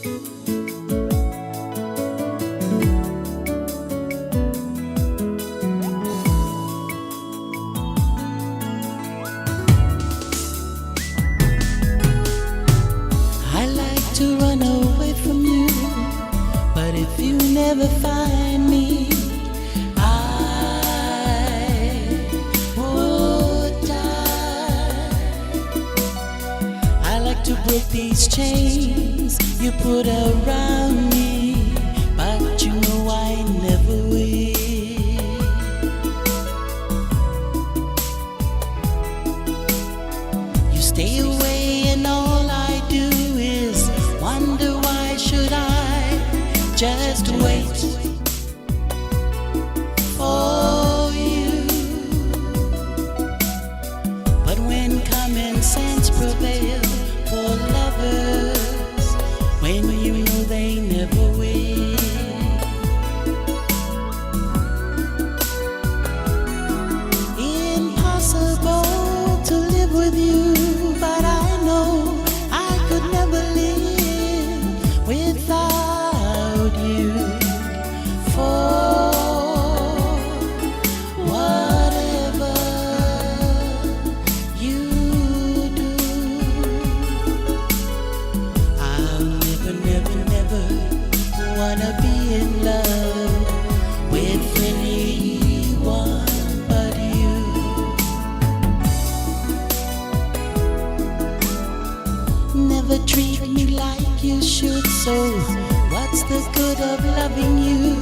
I like to run away from you, but if you never find me, I would die. I like to break these chains you put around me, but you know I never will. You stay away and all I do is wonder why should I just wait for you. But when common sense prevails for lovers, when you know they never will. Impossible to live with you, but I know I could never live without you. For whatever you do, I'll never, never, never wanna be in love with anyone but you. Never treat me like you should, so what's the good of loving you?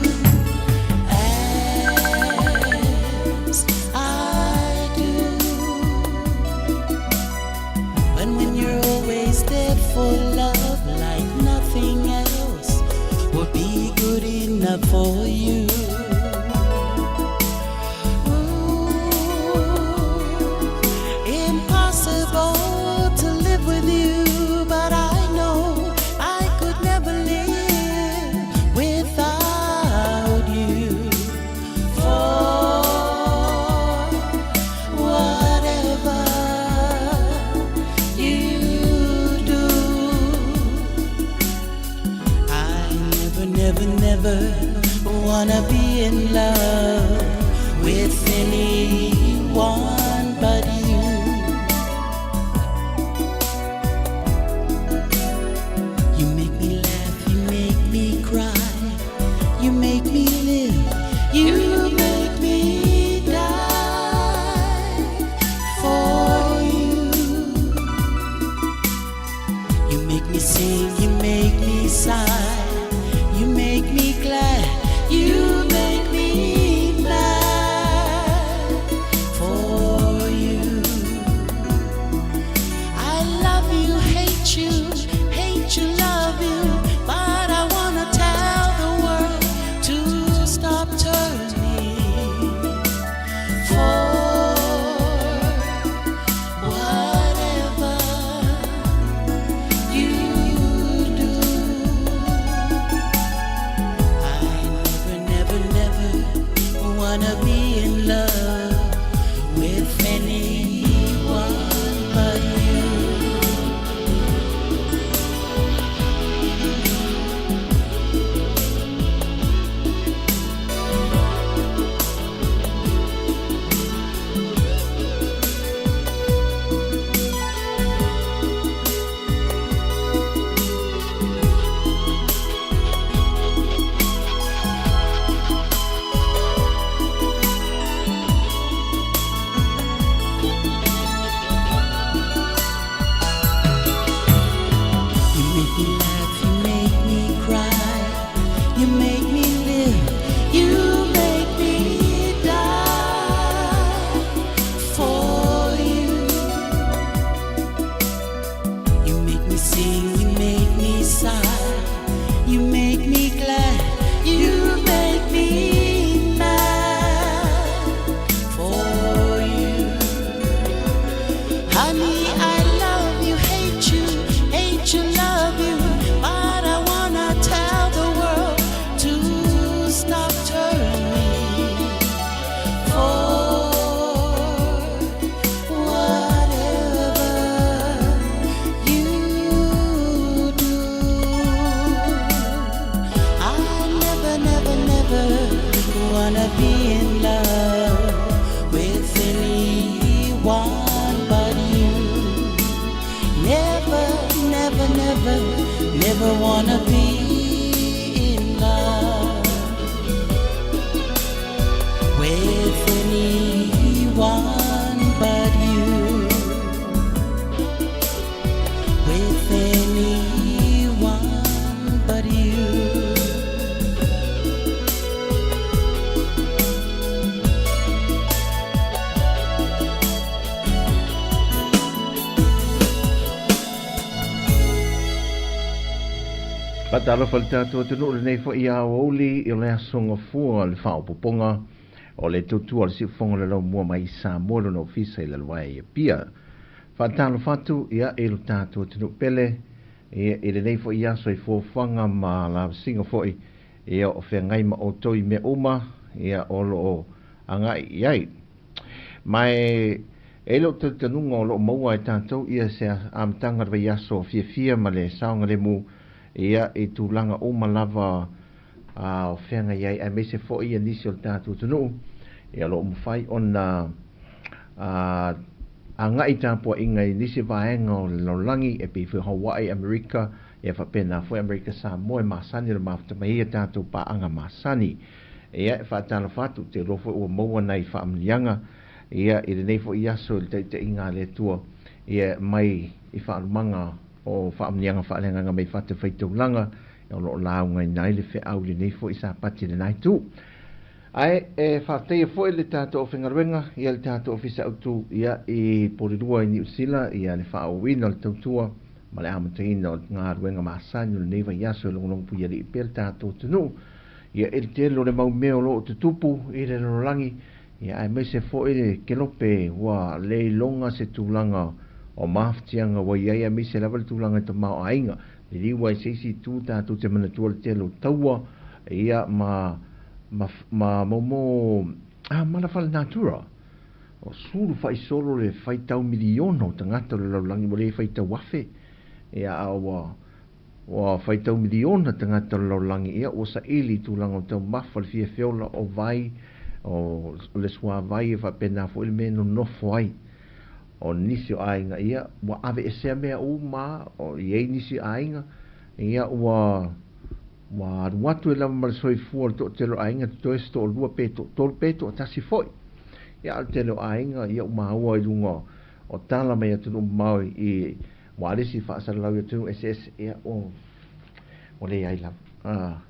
As I do. But when you're always there for love like nothing else would be good enough for you. Ooh, impossible to live with you, but I know I could never live without you. For whatever you do, I never, never, never wanna be in love with anyone but you. You make me laugh, you make me cry, you make me live, you make me die for you. You make me sing, you make me sigh, you make me glad, you make me mad for you. I love you, hate you, love you, but I wanna tell the world to stop turning for whatever you do. I never, never, never wanna be in love with anyone but you. You make me laugh, you make me cry, you make me live, you make me die for you. You make me sing, you make me sigh, you make me glad, you make me mad for you. Honey, I love you, hate you, love you. Never, never wanna be in love with anyone but you. With anyone but you. Faatalofa i le tatou atunuu i lenei foi aoauli i le aso Gafua le faaopoopoga o le tautua a le Siufofoga o le Laumua mai i Samoa i lona ofisa i Lalovaea i Apia. Faatalofa atu ia i lo tatou atunuu pele ia i lenei foi aso i fuafuaga ma lavasiga foi ia o feagai ma outou i mea uma ia o lo o agai i ai. Ma e i lou talitonuga o lo o maua e tatou ia se amataga o le vaiaso fiafia ma le saogalemu ia i tulaga uma lava o feagai ai aemaise foi ia nisi o le tatou atunuu ia o lo o mafai ona agai tapuaiga i nisi vaega o le lalolagi e pei foi Hawaii, Amerika, ia faapena foi Amerika Samoa e masani ona mafuta mai ai a tatou paaga masani. Ia, e faatalofa atu, ou te iloa foi ua maua nai faamanuiaga ia i lenei foi aso i le taitaiga a le Atua ia mai i faalumaga o faamanuiaga faaleagaga mai fatafaitaulaga o lo o laugaina ai le feau i lenei foi Sapati i lena itu. Ae e faafetaia foi le tatou aufaigaluega ia le tatou Ofisa Autu ia i Porirua i Niu Sila ia le faaauauina o le tautua ma le amataina o le galuega masani o lenei vaiaso e logologo puialii pea le tatou atunuu ia i le tele o le mau mea o lo o tutupu i le lalolagi ia aemaise foi le kelope ua le iloga se tulaga o mafatiaga ua i ai aemaise lava le tulaga i tamaoaiga. Liliu ai se isi itu tatou te manatua le tele o taua ia ma ma ma momo a mala faalenatura o sulu faisolo le faitau miliona o tagata o le lalolagi ua le faitau afe ia a ua Ua faitau miliona tagata o le lalolagi ia ua saili i tulaga o taumafa, le fia feola, o vai, o le suavai e faapena foi le mea e nonofo ai. O nisi o aiga ia ua aveesea mea uma, o i ai nisi aiga ia ua ua alu atu e lava ma le soifua o le toatele o aiga totoe se toalua pe toatolu pe toatasi foi. Ia a o le tele o aiga ia ua maua i luga o tala mai atunuu mamao i Ua alisi faasalalau i atunuu eseese, ia, ua, ua leai lava. A,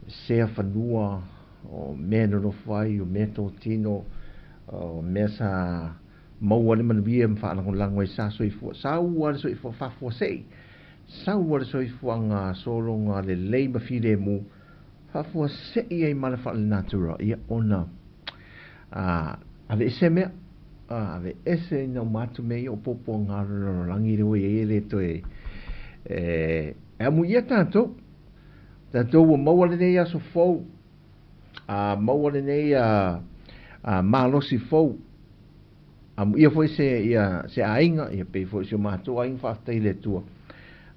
sea fanua, o mea e nonofo ai, o mea totino, o mea sa maua le manuia ma faalagolago ai sa soifua. Sau lava le soifua faafuasei, sau lava le soifuaga sologa lelei ma filemu, faafuasei ai ma le faalenatura, ia, ona a, aveesea mea, a, aveese ina uma atu mea ia o puapuaga o le lalolagi lea ua i ai e le toe e, e amuia tatou. Tatou ua maua lenei aso fou, a maua lenei a, a malosi fou, amuia foi se ia se aiga, ia pei foi si o matou aiga faafetai i le Atua.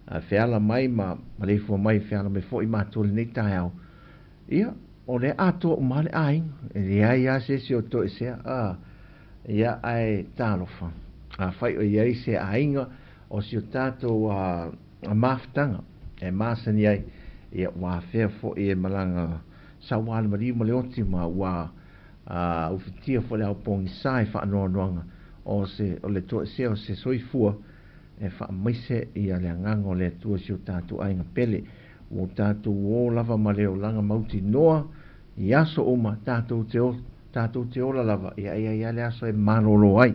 A feala mai ma maleifua mai, feala mai foi matou lenei taeao. Ia, o lea atoa uma le aiga, e leai lava se isi o toesea, a, ia, ae talofa, afai o i ai se aiga o si o tatou a, mafutaga e masani ai, ia, ua afea foi e malaga saua le maliu ma le oti ma ua a, ufitia foi le ao pogisa i faanoanoaga o se, o le toesea o se soifua e faamaise ia le agaga o le Atua i si o tatou aiga pele. Ua tatou ō lava ma le olaga mautinoa i aso uma, tatou te, tatou te ola lava, ia e i ai lava le aso e malolo ai,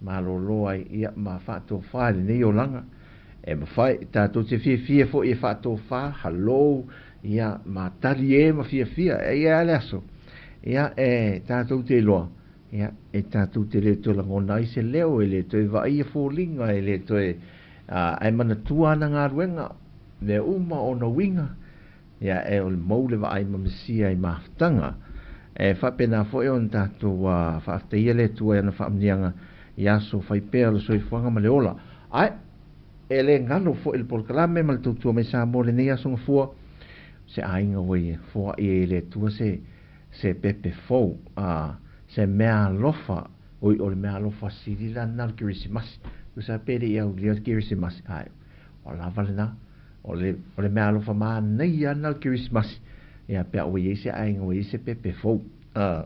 malolo ai, ia, ma faatofa i lenei olaga. E mafai, tatou te fiafia foi e faatofa, halō, ia, ma tali e ma fiafia, e i ai lava le aso, ia, e tatou te iloa, ia, e tatou te le toe lagona ai se leo, e le toe vaaia foliga, e le toe, ae manatua ana galuega, mea uma ona uiga, ia, e o le mou le vaai ma Mesia i mafutaga. E faapena foi ona tatou faafetaia le Atua i ana faamanuiaga i aso fai pea o le soifuaga ma le ola. Ae, e le galo foi le polokalame ma le tautua mai Samoa i lenei aso Gafua, se aiga ua ia foai ai e le Atua se, se pepe fou, a, se meaalofa, oi, o le meaalofa sili la lena o le Kerisimasi. Tusa pe le i aulia le Kerisimasi, ae Ua lava lena. O le, o le meaalofa manaia lena o le Kerisimasi, ia pe a ua i ai se aiga ua i ai se pepe fou. Ah.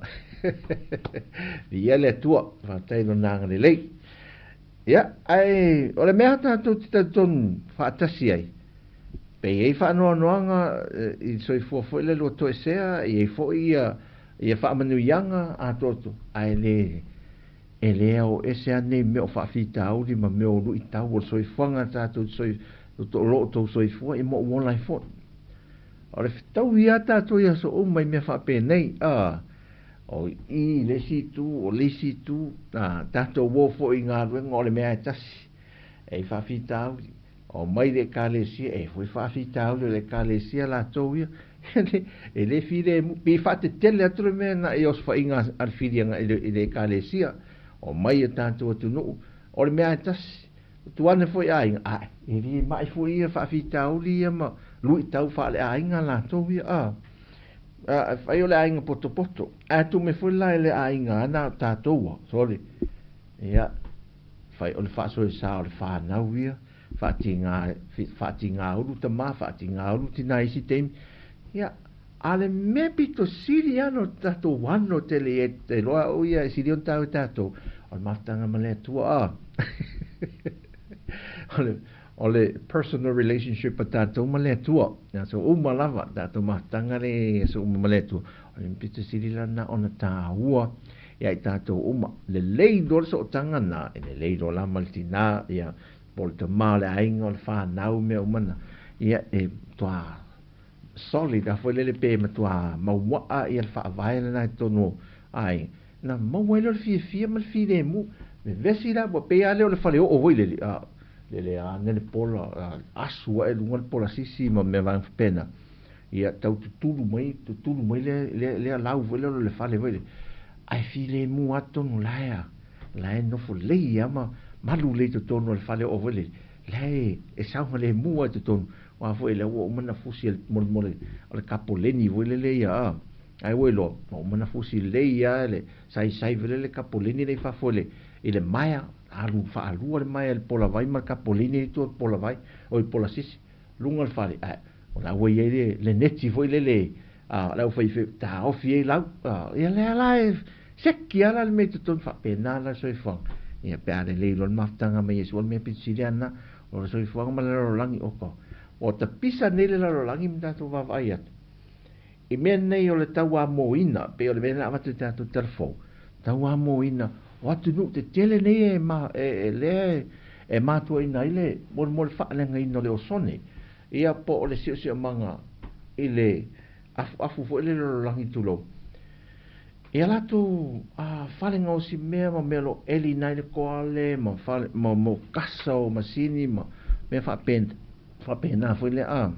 Viia le Atua, faafetai i Lona agalelei. Ia, ae o le mea tatou te talitonu faatasi ai, pe i ai faanoanoaga i le soifua foi le lua toesea, e i ai foi ia, ia faamanuiaga atoatoa, ae le, E le ao ese a nei mea o faafitauli ma mea o luitau o le soifuaga tatou te soi, o lo o tou soifua i mo ou ola ai foi. O le fetaui a tatou i aso uma i mea faapenei, a, o i i le isi itu, o le isi itu, a, tatou o foi i galuega o le mea e tasi, e i faafitauli. Omai le Ekalesia, e foi faafitauli o le Ekalesia latou ia. E le filemu, pe faatetele atu le mea na i osofaiga a le filiga i le Ekalesia. Omai e tatou atunuu, o le mea e tasi. Tuu ane foi aiga, ae, e le mai foi ia faafitauli ia ma luitau faaleaiga latou ia. A, a, fai o le aiga potopoto. Ae tuu mai foi la i le aiga ana o tatou a, sorry. Ia, fai o le faasoesa o le fanau ia, faatiga, faatigaulu tama, faatigaulu tina i isi taimi. Ia, a le mea pito sili lava no tatou ano tele i ai, te iloa au ia e sili ona taua e tatou, o le mafutaga ma le Atua a. O le, o le personal relationship a tatou ma le Atua. Ia, so uma lava tatou mafutaga le aso uma ma le Atua. O le mea pito sili la na ona taua ia i tatou uma. Lelei loa le sootaga na, e lelei loa la ma le tina, ia, po o le tama o le aiga, o le fanau, mea uma na, ia, e matua solid a foi lele pe matua mauaa ia le faavae lena i totonu o aiga, na maua ai lea o le fiafia ma le filemu. Vevesi la, ua pei lava lea o le faleoo foi lele, a, lele ane le pola, asu ae i luga le pola sisi ma mea vaega faapena. Ia tau tutulu mai, tutulu mai lea, lea, lea lau foi lea o le fale foi lea. Ae filemu lava totonu la e a, la e nofo lelei lava ma malu lelei i totonu o le fale oo foi lele, la e, e saogalemu lava i totonu, aua foi lea ua uma ona fusi e le, mo le, mo le, o le kapoleni foi lele ia a, ai ua iloa, ua uma ona fusi lelei lava le saisai foi lele kapoleni lea i fafo i le, i le maea, alu faalua le maea i le pola vai ma le kapoleni i tua i le pola vai, oi pola sisi. Luga o le fale, ae o la ua i ai le, le neti foi lele a le aufaifeu taofi ai lau. A, ia lea la e seki lava la le mea i totonu faapena la le soifuaga. Ia pe a lelei loa le mafutaga ma Iesu, o le mea pito sili lava lena, o le soifuaga ma le lalolagi, oka, ua tapisa nei le lalolagi ma tatou vaavaai atu. I mea nei o le tauamoina, pei o le mea na avatu i tatou tala fou, tauamoina o atunuu tetele nei e, ma, e, e lea e, e matuaina ai le mo le, mo le faaleagaina o le osone, ia po o le siosiomaga i le afuafu foi le lalolagi tulou. Ia latou a, fale gaosi mea ma mea o lo o eliina ai le koale ma fale, ma, ma kasa o masini ma mea faapena, faapena foi lea a.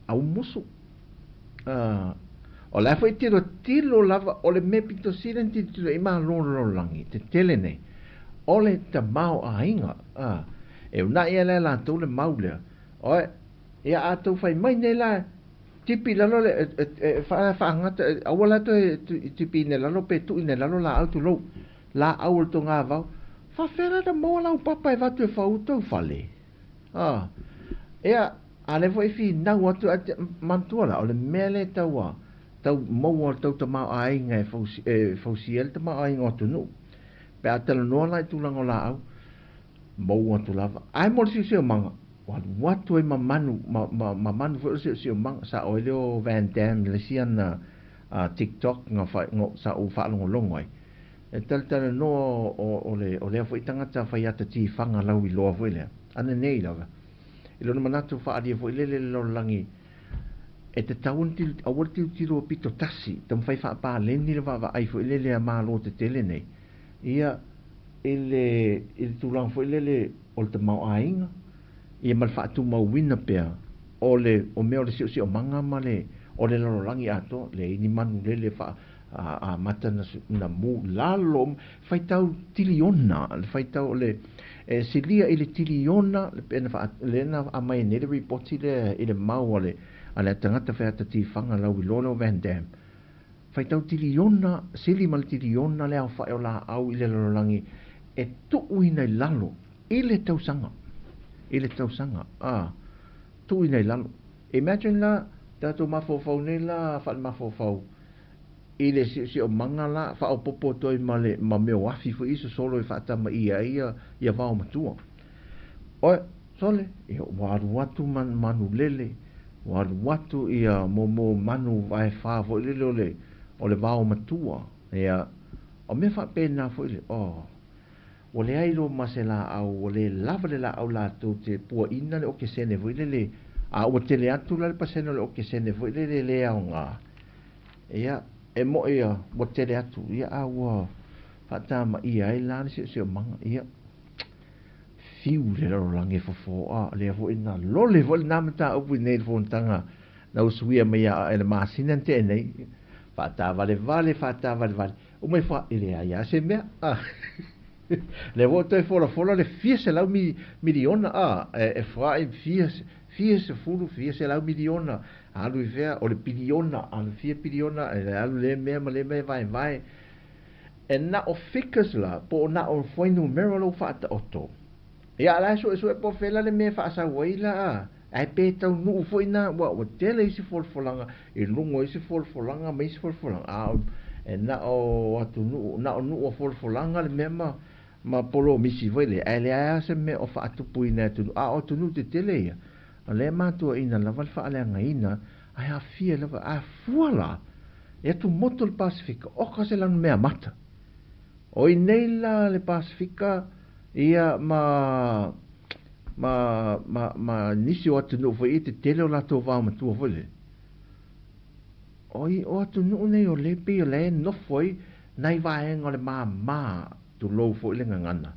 Aumusu. Uh, o la foi tilotilo lava, o le mea pito sili ona tilotilo i malo o le lalolagi, tetele nei, o le tamaoaiga. Uh, e unaʻi ai la e latou le mau lea. Oe, ia a tou fai mai nei la, tipi i lalo le, e, e, e faagata, aua la toe tipi ina i lalo pe tuu ina i lalo laau tulou, laau o le togavao. Faafefea la na maua lau papa e avatu e fau tou fale? A, ea, a lea foi e finau atu, ae te manatua la, o le mea lea e tau a, tau maua le tau tamaoaiga e fausi, e fausia ai le tamaoaiga o atunuu. Pe a talanoa la i tulaga o laau, maua atu lava. Ae mo le siosiomaga, ua alu atu ai ma manu, ma, ma, ma manu foi o le siosiomaga. Sao ai lea o Van Damme, le isi ana uh, TikTok nga fa, nga, sa ou faalogologo ai. E talatalanoa o, o, le, o lea foi tagata fai ata tifaga lauiloa foi lea, ana nei lava. I lona manatu faaalia foi lele le lalolagi e tatau ona til, aua le tilotilo pito tasi, taumafai faapaleni le vaavaai foi lele a Malo tetele nei, ia, i le, i le tulaga foi lele o le tamaoaiga, ia ma le faatumauina pea o le, o mea o le siosiomaga ma le, o le lalolagi atoa, leai ni manu lele faa, a amata na, na mu lalo, faitau tiliona, le faitau o le, e silia i le tiliona, le pena wha, le na aumai nei le ripoti lea i le mau a le, a le tagata whai tifaga lau i loa lea o Van Damme. Faitau tiliona, sili ma le tiliona le aofai o laau i le lalolagi e tuuina i lalo i le tausaga. i le tausaga, a, tuuina i lalo. Imagine la, tatou mafaufau nei la faale-mafaufau i le siosiomaga la, faaopoopo atu ai ma le ma mea o afi foi ia sosolo e faatamaia ai ia, ia vao matua. Oe, sole, ia ua alu atu manu lele, ua alu atu ia mo manu vaefa foi lele o le, o le vao matua. Ia, o mea faapena foi le, oh, ua leai loa ma se laau, ua le lava le laau latou te puaina le okesene foi lele, a ua tele atu la le pasene o le okesene foi lele le aoga. Ia, e mo'i ia, ua tele atu, ia, a ua faatamaia ai la le siosiomaga, ia, fiu le lalolagi e fofo, a, lea foi na lole foi lena mataupu i nei le fonotaga na usuia mai ia i le masina na tea nei, faatavalevale, faatavalevale, uma ifo e leai lava se mea, a. Lea foi ua toe folafola le fia selau miliona, a, e fai fia, fia sefulu, fia selau miliona, alu i fea, o le piliona, alu fia piliona, e alu lea mea ma lea mea e vaevae. E na o figures la, po o na o fuainumera lou faataoto. Ia, a la e suesue po o fea la le mea e faasau ai la, a, ae pe taunuu foi na, ua, ua tele isi folafolaga i luga o isi folafolaga ma isi folafolaga, a e na o atunuu, na o nuu o folafolaga le mea ma, ma polomisi foi lea, ae leai lava se mea o faatupuina e atunuu, a o atunuu tetele ia, o lea e matuaina lava le faaleagaina, ae aafia lava, a fua la, e atumotu le Pasefika, oka se lanu meamata. O i nei la le Pasefika, ia ma, ma, ma, ma nisi o atunuu foi ia tetele o latou vaomatua foi lele. O i o atunuu nei o lea pei o la e nofo ai nai vaega o le māmā, tulou foi le gagana,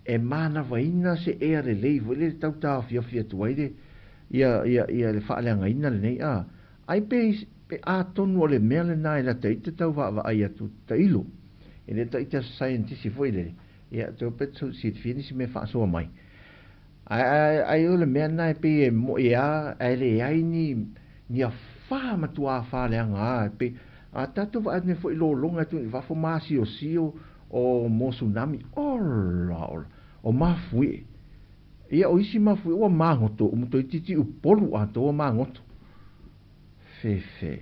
e manavaina se ea lelei foi lele tau taofiofi atu ai le, ia, ia, ia le faaleagaina lenei, a, ai pe, pe atonu o le mea lena e lata ita tau vaavaai atu tailo, e le taita saienitisi foi lele, ia, toe pe silafia nisi mea faasoa mai. Ae, ae, ai o le mea lena e pei e mo'i a, ae leai ni, ni afā matuā faaleaga a, e pei, a tatou vaai atu nei foi i lologa e tuu i fafo masiosio o mo tsunami, ola, ola, o mafuie. Ia, o isi mafuie ua magoto uma toeitiiti Upolu atoa ua magoto. Fefe,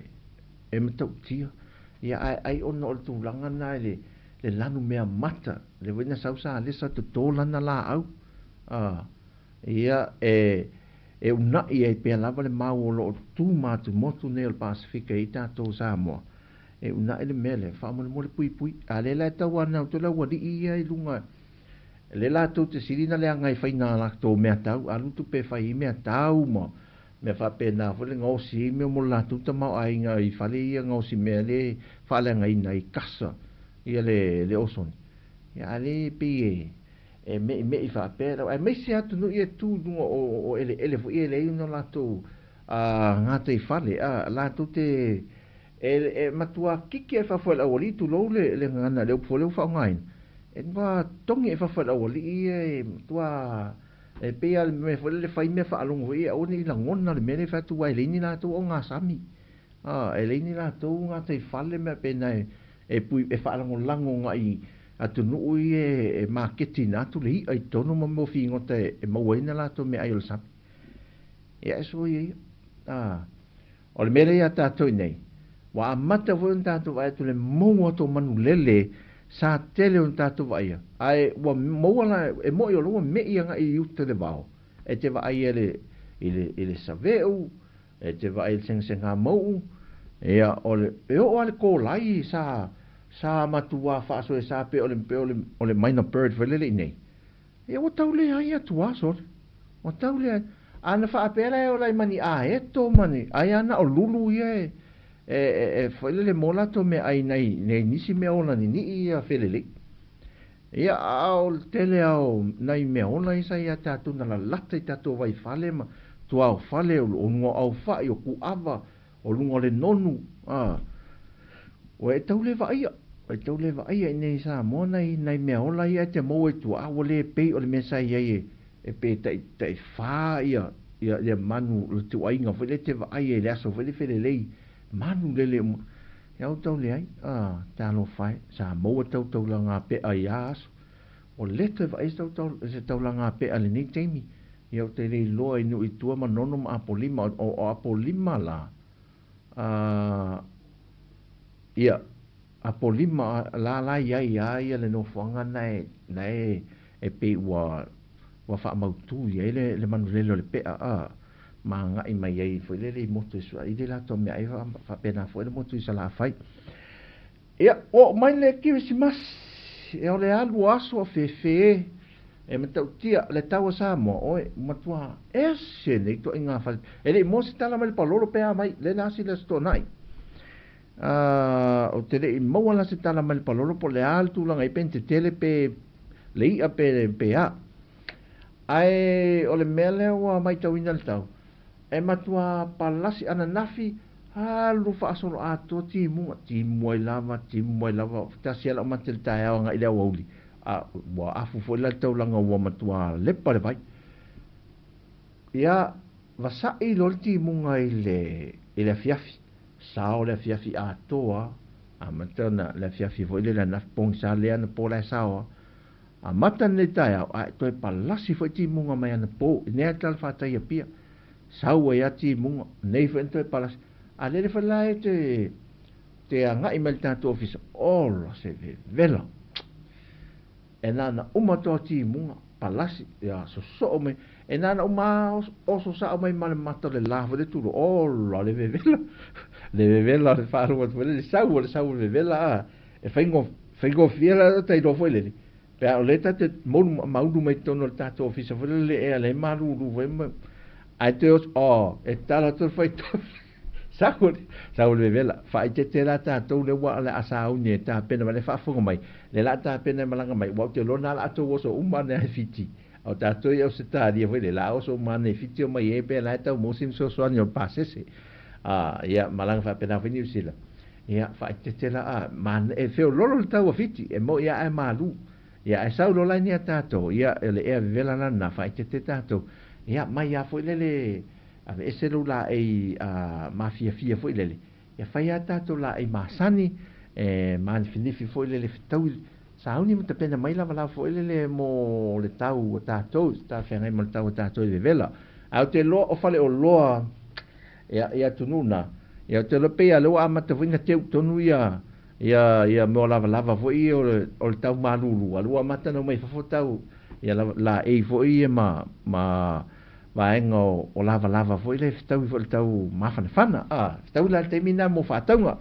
e matautia. Ia, ae ai ona o le tulaga lena i le, le lanu mea mata, lea foi na sau sa alesa toto lana laau. A, ia, e, e unaʻi ai pea lava le mau o lo o tu ma atumotu nei o le Pasefika i tatou Samoa. E unaʻi le mea lea, faamolemole puipui. A lea la e tauanau atu le aualii ia i luga, lea latou te sili na leaga e fai nā latou meatau, alu tupe e fai ai meatau ma mea faapena foi le gaosi ai mea mo le latou tamaoaiga i fale ia gaosi mea lea e faaleagaina ai kasa ia le, le osone. Ia, a lea e pei e, e meʻimeʻi faapea lau, aemaise atunuu ia e tu i luga o, o eleele foi ia e leai ona latou gataifale, a, latou te, e, e matua kiki ai fafo e le aualii, tulou le, le gagana, le upu foi lea ua faaaogaina, e matua togi ai fafo e le aualii ia e matua, e pei lava le mea foi lele fai mea faalogo foi ia aua ne i lagona le mea lea e fai atu aua e leai ni latou ogasami. A, e leai ni latou gataifale ma mea faapena e, e pui, e faalagolago agai i atunuu ia e maketiina atu le i'a i totonu ma mea o figota e maua ai na latou meaai o le sami. Ia, e soia ia. A, o le mea lea iā tatou i nei, ua amata foi ona tatou vaai atu i le mou atu o manu lele sa tele ona tatou vaaia, ae ua maua la, e mo'i o la ua me'i agai i uta i le vao, e te vaai i le, i le, i le saveu, E te vaai i le segasega mauʻu, ia, o le, e oo lava le kōlai sa, sa matuā faasoesa pei o le, pei o le, o le minor bird foi lele i inei. Ia ua tau leai atu lava sole. Ua tau leai. A na faapea la e ola ai ma ni aeto ma ni, ai a na o lulu ia e, e, e, e foi lele mo latou meaai nai, nai nisi mea ola niniʻi ia felelei. Ia, a o le tele lava o nai mea ola ia sa iā tatou na lalata i tatou vaifale ma tuaofale, o luga o aofai, o kuava, o luga o le nonu, a, ua e tau le vaaia, ua e tau le vaaia i inei i Samoa nai, nai mea ola ia e te maua i tua, a ua le pei o le mea sa i ai e, e pe tai, tai whā ia, ia, ia manu, le tuaiga foi lea e te vaai ai i le aso foi lea felelei, manu lele uma. E au tau leai, a, talofa e, sa maua tau taulaga pe'a i ia aso. Ua le toe vaai se taulaga pe'a i lenei taimi. Ia ou te le iloa i nuu i tua Manono ma Apolima. O Apolima la, ia, Apolima la la i ai lava ia le nofoaga na e e pei ua faamautu i ai le manulele o le pe'a, a, ma agai mai ai foi lele i motu e suaili latou meaai faapena foi le motu i Salafai. Ia, ua oo mai le Kerisimasi, e o le alu o aso o fefe e matautia le tau a Samoa, oe, matua ese nei ituaiga fale. E le i maua se tala mai le palolo pe a mai, lea na asi le Aso Toonai. Ou te le i maua la se tala mai le palolo po o le a le tulaga i ai, pe ni tetele pe le i'a pe a. Ae o le mea lea ua matauina le tau, e matua palasi ananafi alu faasolo atoa timuga, timu ai lava, timu ai lava, tasi lava lau mata i le taeao agai i le aoauli, a ua afu foi la le taulaga ua matua lepa le vai. Ia, vasa'i loa le timuga i le afiafi, sao le afiafi atoa, amata ona le afiafi foi lele ananafi pogisa lea anapo la e sao lava. Amata lenei taeao, ae toe palasi foi timuga mai anapo, i nea tala fatai Apia. Sau ai lava timuga, nei foi na toe palasi. A lele foi la e te agai mai le tatou ofisa, ola se vevela. E nana uma toa timuga, palasi, ia sosoo mai. E nana uma oso sao mai ma le mata o le la foi le tulo, ola le vevela. Le vevela o le faalogo atu foi le sau o le sau o le vevela a. E faigofie la ta iloa foi lele. Pe a o lea ta te moulu maulu mai totonu o le tatou ofisa foi lele ea lea e malulu foi ma ae toe oso, oh, e tatalo atu le faitau. Sau sau le vevela. Faaeteete la tatou lea ua o le a sauni e tapena mai le faafofoga mai. Lea la a tapena e malaga mai, aua ou te iloa na la outou oso uma ane lava e Fiti. A o tatou i Ausetalia foi lea, la a oso uma ane i Fiti omai ai pe la e tau maua sina fesoasoani o le pasese. Ia, malaga faapena foi Niu Sila. Ia, faaeteete la a, e feololo le tau a Fiti, e moi lava ae malu. Ia, ae sau loa la i a tatou, ia, o le ea vevela la lena, faaeteete tatou. Ia, mai lava foi lele, aveese lou laei mafiafia foi lele, ia fai lava tatou laei masani, e manifinifi foi lele fetaui, sauni ma tapena mai lavalava foi lele mo le tau a tatou, talafeagai ma le tau a tatou i vevela. Ae ou te iloa o faleoloa ia, i atunuu na, ia ou te iloa pei lava o lea ua amata foi ona teu tonu ia ia ia mea o lavalava foi ia o le tau malulu, a o lea ua amata ona omai i fafo tau ia laei foi ia ma vaega o lavalava foi lea e fetaui foi i le tau mafanafana, a, fetaui la i le taimi lena mo faatauga.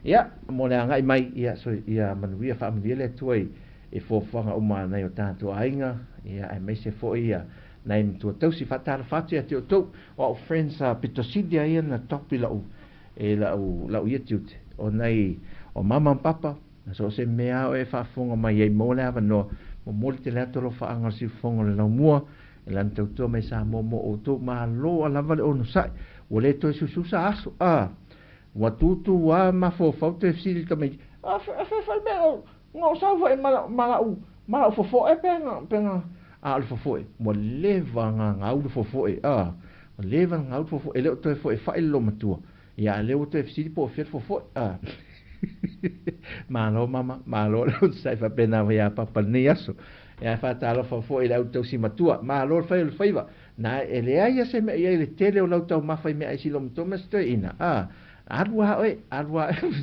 Ia, mo le agai mai, ia, so, ia manuia, faamanuia le Atua i fuafuaga uma a nai o tatou aiga, ia, aemaise foi ia nai matua tausi. Faatalofa atu ia te outou, o au friends pito sili lava ia na top i lau, i lau, lau ia tiute, o nai, o mama ma papa, so o se mea lava oe e faafofoga mai ai, maua le avanoa, momoli tele atu alofaaga o le siufofoga o le laumua, E lana tautua mai Samoa mo outou. Malo a lava le onosai. Ua le toe sususa aso. A! Ua tūtū a mafaufau toe fesili le tamaiti. A fe fai mea o na o sau foi ma ma la'u ma la'u fofo'e pe na pe na a o le fofo'e ua leva na gau le fofo'e a ua leva na gau le fofo'e e le o toe fo'efa'i le loomatua ia a lea ua toe fesili po o fea le fofo'e a Malo mama malo le onosai faapena foi ia papa i lenei aso. Ae faatalofa foi i le au tausi matua. Malo le fai o le faiva. Na, e leai a se mea i ai le tele o lau taumafa i meaai silomatua ma se toeaina. A, alu a oe, alu a oe.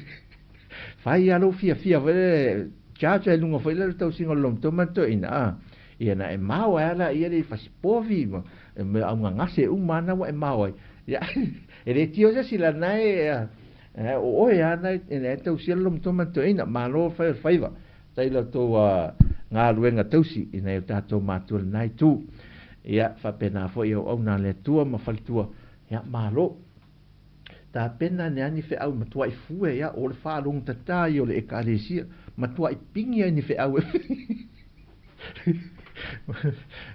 Fai a lou fiafia foi le charge ai luga foi le tausiga o le lomatua ma le toeaina. A, ia na e mao ai ala ia le fasipovi ma mea augagase uma ana ua e mao ai. Ia, e le tio se sila na e, o oe a na e tausia le lomatua ma le toeaina. Malo le fai o le faiva. Tai la outou galuega tausi i nai o tatou matua i lena itu. Ia, faapena foi auauna a le Atua ma faletua, ia, malo. Tapena ane lava ni feau matuai fue ia, o le faalogotata ia o le Ekalesia, matuai pigi ai ni feau e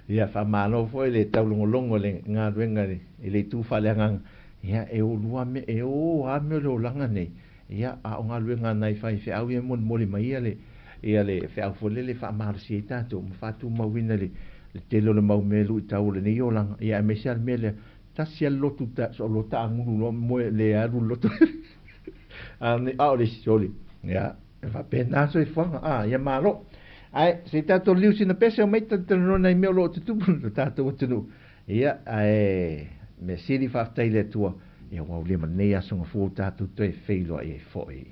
Ia, faamalo foi le taulogologo i le galuega i le itu faaleagaga, ia, e o lua mea, e o lava mea o le olaga nei, Ia, a o galuega a nai faifeau ia e molimoli mai ia le, ia le feau foi lele e faamalosi ai tatou ma faatumauina le, le tele o le mau mea luitau o lenei olaga. Ia, aemaise lava le mea lea, tasi lava le lotu ta, so loa taagulu loa moe le alu le lotu. A, a o le isi, sole. Ia, e faapena soifuaga. A, ia malo. Ae, se i tatou liu sina pese o mai talatalanoa nai mea o lo o tutupu i lo tatou atunuu. Ia, ae, mea sili faafetai i le Atua, ia ua aulia ma lenei aso gafua ua tatou toe feiloai ai foi.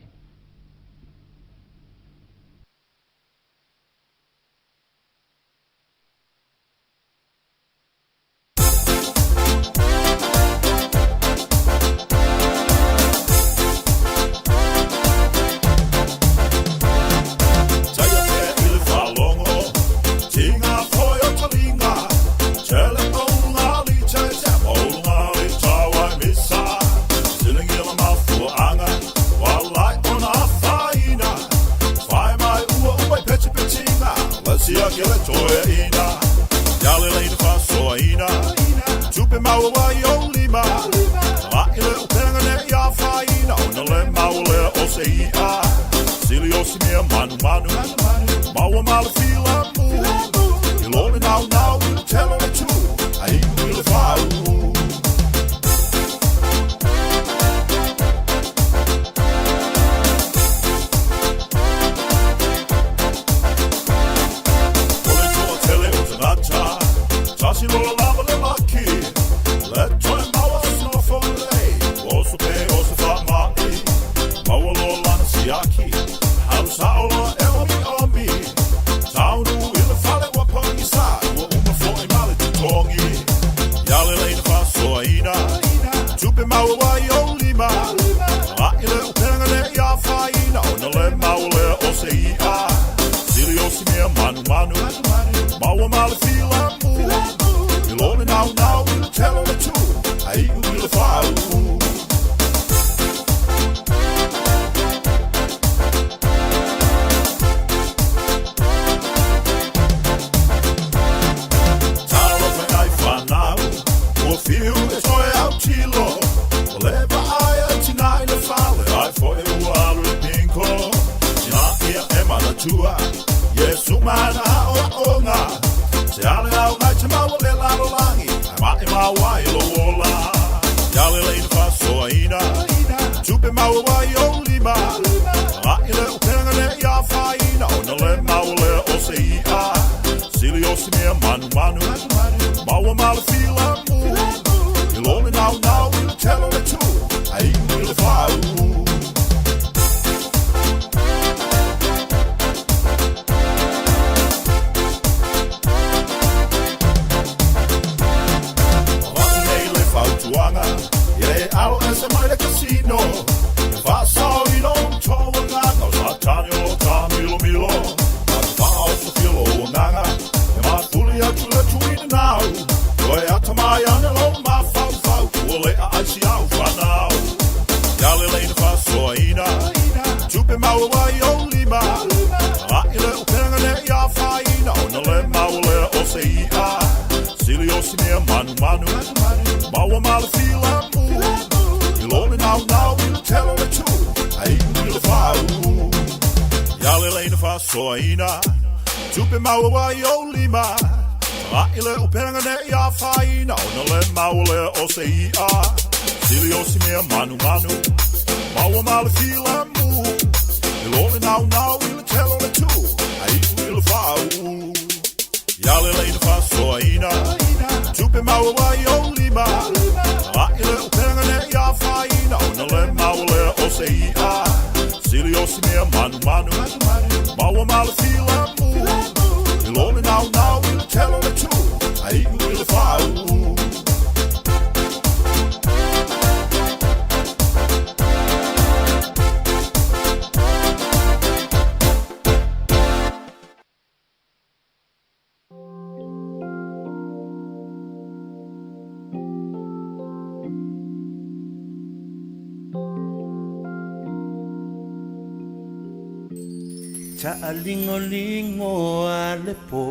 Taalingolingo a le po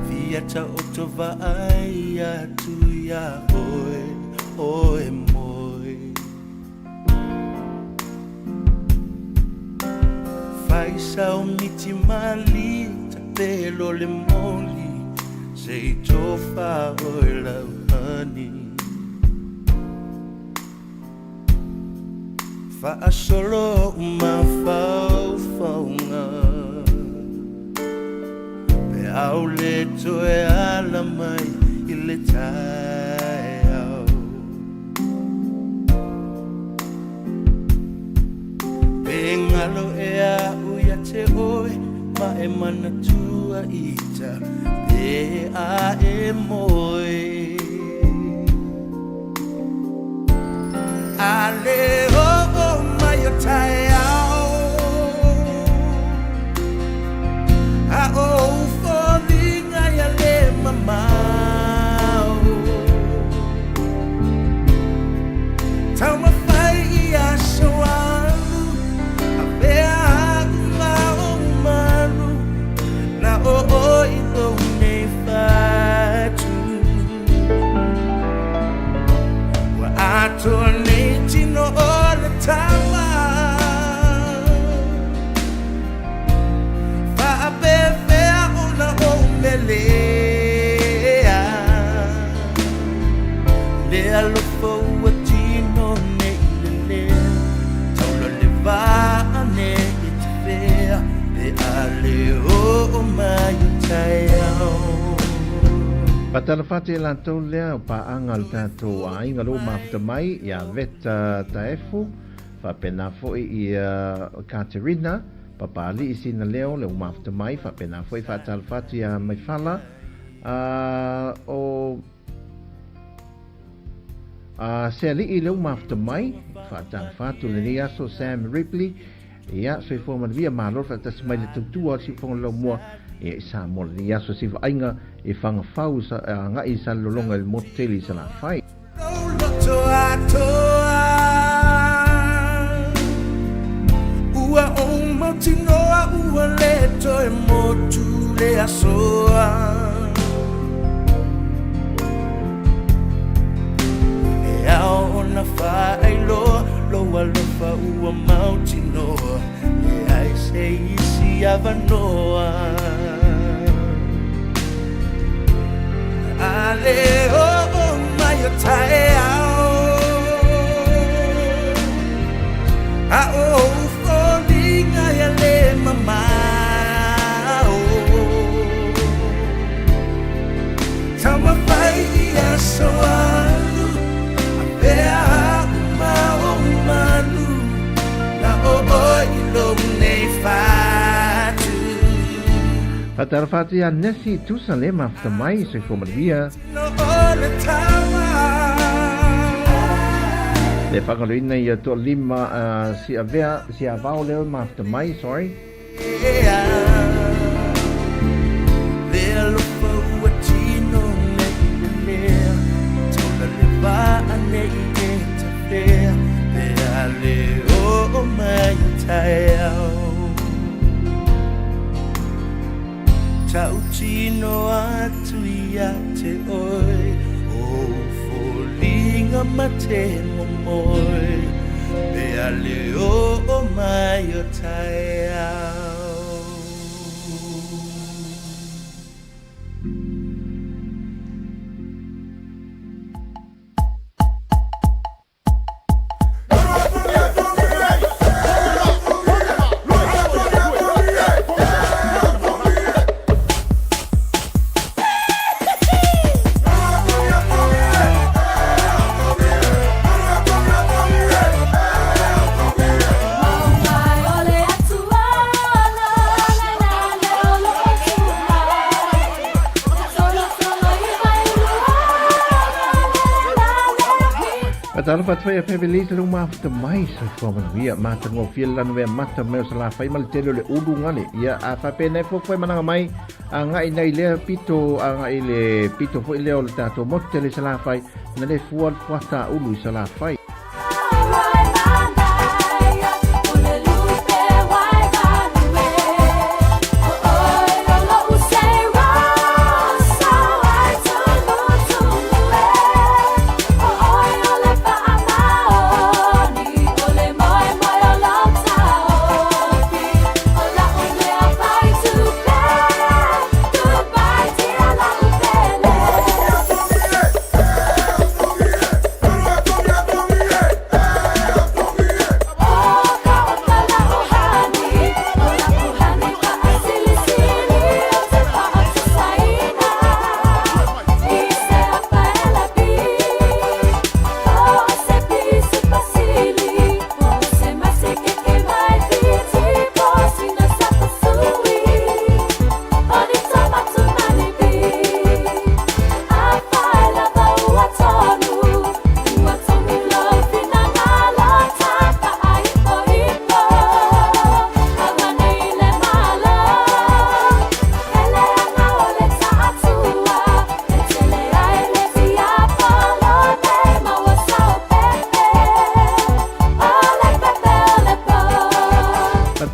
Fia taoto vaai atu iā oe, oe moe Faisao miti mali tapelo le moli Se i tofa oe lau honey Faasolo mafaufau. Aole toe ala mai i le taeao. Pe galo ea a'u ia te oe ma e manatua ita pe a e moe. A le oo mai o taeao, a o ou foliga ia le mamao. Taumafai i aso alu, avea a'u ma ou malu, na o oe i lou nei fatu. Ua atoa nei tino o le tama, faapefea ona ou melea. Le alofa ua tino nei lelea, taula le vaa nei tafea, pe a le oo mai o taeao. Faatalofa atu ia latou lea o paaga o le tatou aiga lou mafuta mai ia Veta Taefu, faapena foi ia Katerina, Papaalii sina leo le mafuta mai, faapena foi faatalofa atu ia Maifala, o Sealii leu mafuta mai, faatalofa atu lenei aso Sam Ripley, Ia, soifua manuia, malo le faatasi mai le tautua o le siufofoga o le laumua, ia i Samoa lenei aso se vaaiga e fagafau agai i Salelologa i le motu tele i Salafai. Lou loto atoa, ua ou mautinoa ua le toe motu le asoa. E ao ona faailoa lou alofa ua mautinoa, leai se isi avanoa. A le oo mai o taeao, a o ou foliga ia le mamao. Taumafai i aso alu, avea a'u ma ou malu, na o oe i lou nei fatu. Faatalofa atu ia Nessie Tusa le mafuta mai, soifua manuia. No o le tama. Le faagaloina ia toalima si avea, si avao leo mafuta mai, sorry. Le alofa ua tino nei lelea, taula le vaa nei e tafea, pe a le oo mai o taeao. Tautino atu ia te oe, o ou foliga ma te momoe, pe a le oo mai o taeao. Faatalofa atu ai Pepe Lee lou mafuta mai soifua manuia matagofie le lanu mata mai o Salafai ma le tele o le ulu gale ia a faapena e fuafua e malaga mai agai nai lea pito agai le pito foi lea o le tatou motu tele i Salafai na le fua le fuata ulu i Salafai.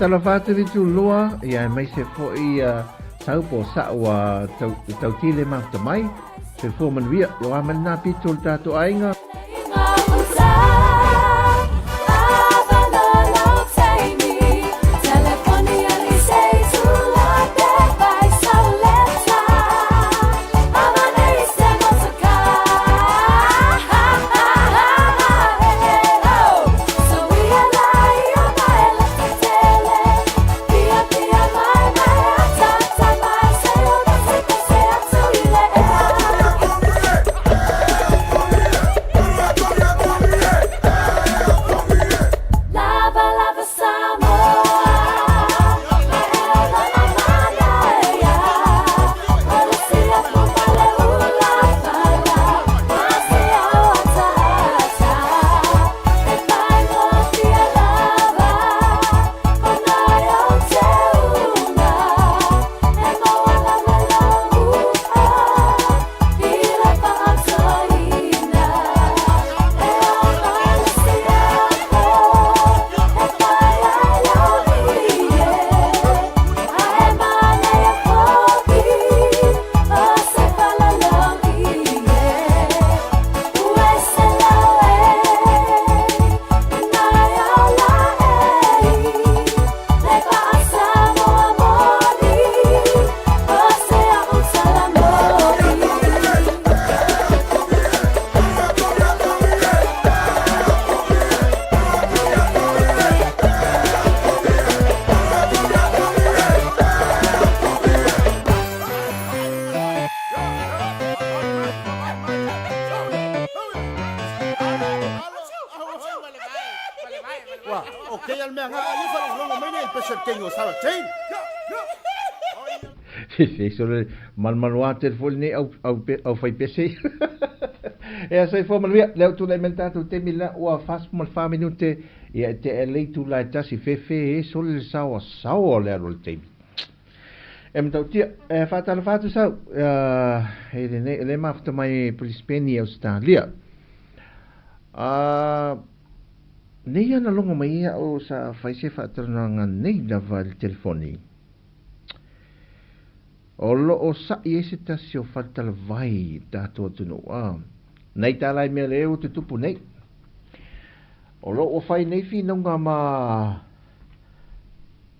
Faatalofa atu Vituloa, ia aemaise foi Sau po o Sa'u a Tautile mafuta mai. Soifua manuia, ia oa mai lena pito o le tatou aiga. Fefe sole malumalu tele foi lenei au au au fai pese. Ia soifua manuia, lea ua tulai mai le tatou taimi lea ua 44 minute ia e tea le itula e tasi fefe e sole le saoasaoa o le alu o le taimi. E matautia, e faatalofa atu sau e lenei le mafuta mai Brisbane i Ausetalia. Nei ana logo mai ia o sa fai se faatalanoaga nei lava i le telefoni. O lo o sa'i ai se tasi o faletalavai i tatou atunuu a nei tala i mea le ua tutupu nei. O lo o fai nei finauga ma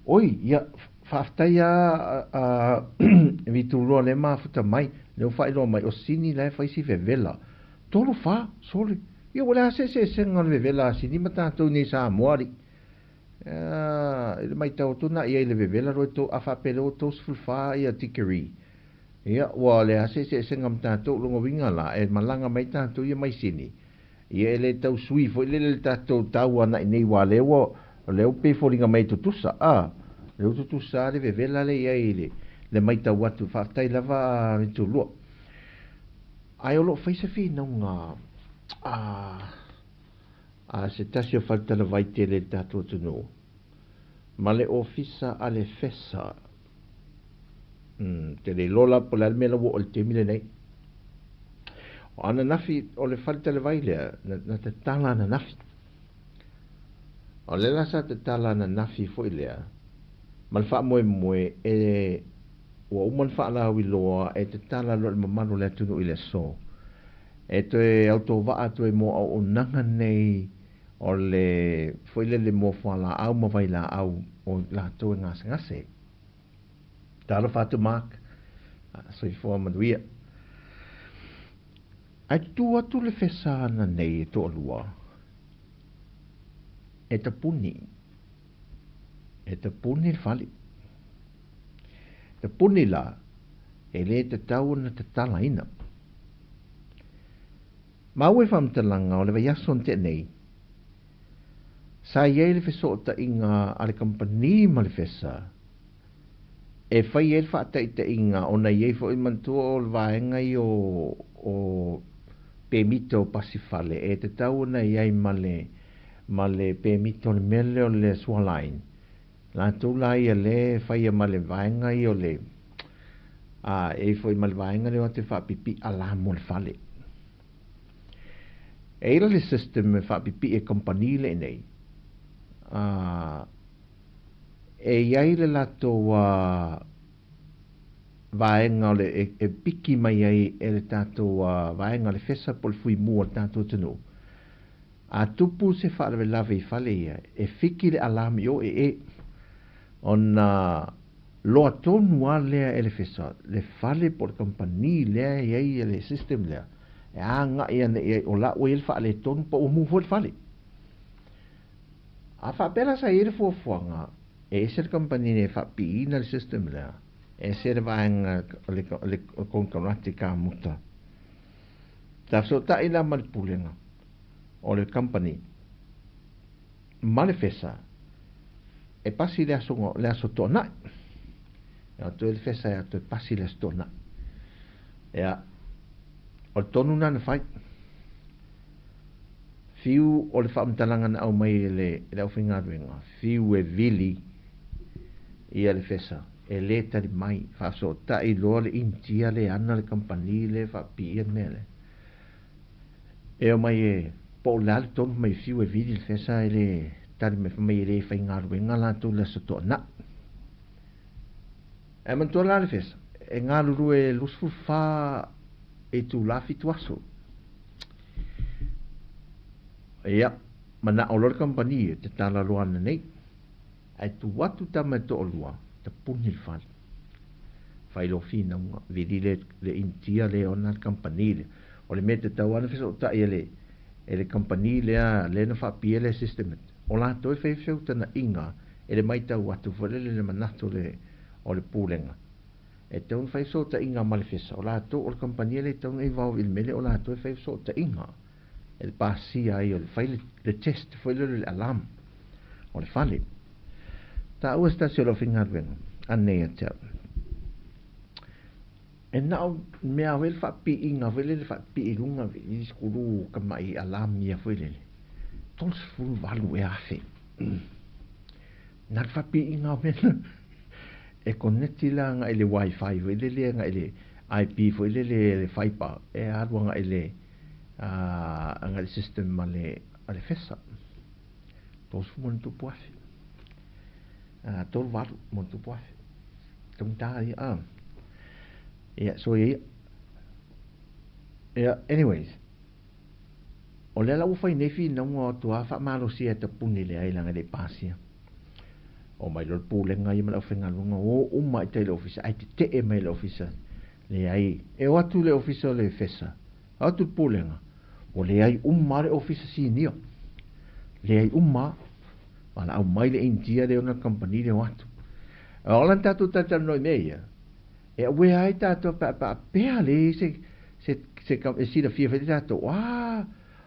oi ia faafetai a a Vituloa le mafuta mai le ua faailoa mai o Sini la e fai si vevela. Tolu fa sole ia ua le a se eseesega o le vevela a Sini ma tatou nei Samoa alii. I le matau atu na i ai le vevela loa tou a faapea lea ua 34 ia tikeri. Ia ua le a se eseesega ma tatou lona uiga la e malaga mai tatou ia mai Sini. Ia e le tau sui foi lele le tatou tau ana i nei wa lea ua lea ua pei foliga mai e tutusa a lea ua tutusa le vevela le i ai le le matau atu faafetai lava a Mitulua. Ae o lo o fai se finauga a a se tasi o faletalavai tele i le tatou atunuu, ma le ofisa a le FESA. Umm, te le iloa la po o le a le mea la ua oo i le taimi lenei. O ananafi, o le faletalavai lea, na, na tatala ananafi. O lea la sa tatala ananafi foi lea, ma le faamoemoe e ua uma ona faalauiloa e tatala loa i le mamalu o le atunuu i le aso. E toe autovaa atu ai mo auaunaga nei o le foi lele mo fualaau ma vailaau o latou e gasegase. Talofa atu Mark, soifua manuia. Ae tutū atu le fesa ana nei e toalua, e tapuni, e tapuni le fale. Tapuni la, e le tatau ona tatalaina. Maua i faamatalaga o le vaiaso na tea nei, sa i ai le fesootaiga a le kamupani ma le FESA e fai ai le faataitaiga ona i ai foi manatua o le vaega ia o, o pemita o pasi fale e tatau ona i ai ma le, ma le pemita o le mea lea o le sualine. Latou la ia lea e faia ma le vaega ia o le, a, e i ai foi ma le vaega lea o atu e faapipii la mo le fale. E i ai la le system e faapipii e kamupani le i nei, a, E i ai le latou vaega o le e piki mai ai e le tatou vaega o le fesa po o le fuimu a le tatou atunuu. A tupu se faalavelave i fale ia, e fiki le alarm i o e e. Ona loa tonu lava lea e le fesa, le fale po o le kamupani lea e i ai le system lea, e agai ane i ai o la ua i ai le faaletonu po ua mu foi le fale. A faapea la sa i ai le fuafuaga, e ese le kamupani nei e faapiiina le system lea, ese le vaega o le, le konekarate kamuta. Sa fesootai la ma le pulega o le company ma le fesa e pasi le aso, le aso toanai. E atu le fesa e atu e pasi le aso toanai. Ia, o le tonu lena na fai. Fiu o le faamatalaga na aumai e le, le aufaigaluega, fiu e vili ia le fesa, e lē tali mai, faafesootai loa le Initia le ana le kamupani le faapiia le mea lea. E omai e po o le a le tonu mai fiu e vili le fesa e lē tali mai, fai mai e lē faigaluega latou i le aso Toonai. Ae manatua la le fesa, e galulue 24 itula 7 aso. Ia, manao loa le kamupani e tatala loa ananei. Ae tu atu tama e toalua, tapuni le fale. Fai loa finauga, vili le, le Initia le ona le kamupani lea. O le mea e tatau lava ona fesootai e le, e le kamupani lea, lea na faapia le system, o latou e fai feutagaiga e le matau atu foi lele i le manatu o le, o le pulega. E tatau ona fai fesootaiga ma le fesa, o latou o le kamupani e le tatau ona involve i le mea lea, o latou e fai fesootaiga e le pasia ai o le fai le, le test foi lele o le alarm o le fale. Taua se tasi o le aufaigaluega anei ia te au. E na o mea foi le faapiiga foi lele faapipii i luga i sikulu tamai alarm ia foi lele. 38 ea afe. Na le faapiiga o mea na. E koneti la agai i le wifi foi lele agai i le IP foi lele le fiber e alu agai i le agai i le system a le a le fesa. 30 ma ona tupu afe. 38 ma ona tupu afe. Taugata ia. Ia, so ia. Ia, anyways. O lea la ua fai nei finauga o atu lava faamalosia e tapuni leai leaga e le i pasia. Omai loa le pulega ia ma le aufaigaluega o uma i tai i le ofisa ae tetee mai le ofisa. Leai, e o atu le ofisa o le fesa, o atu le pulega, ua leai uma lava le ofisa sinia. Leai uma lava. Valaau mai le Initia lea ona le kamupani lea o atu. O la na tatou talatalanoa i mea ia, e aware ai tatou pe a faapea leai se se se e silafia foi tatou, a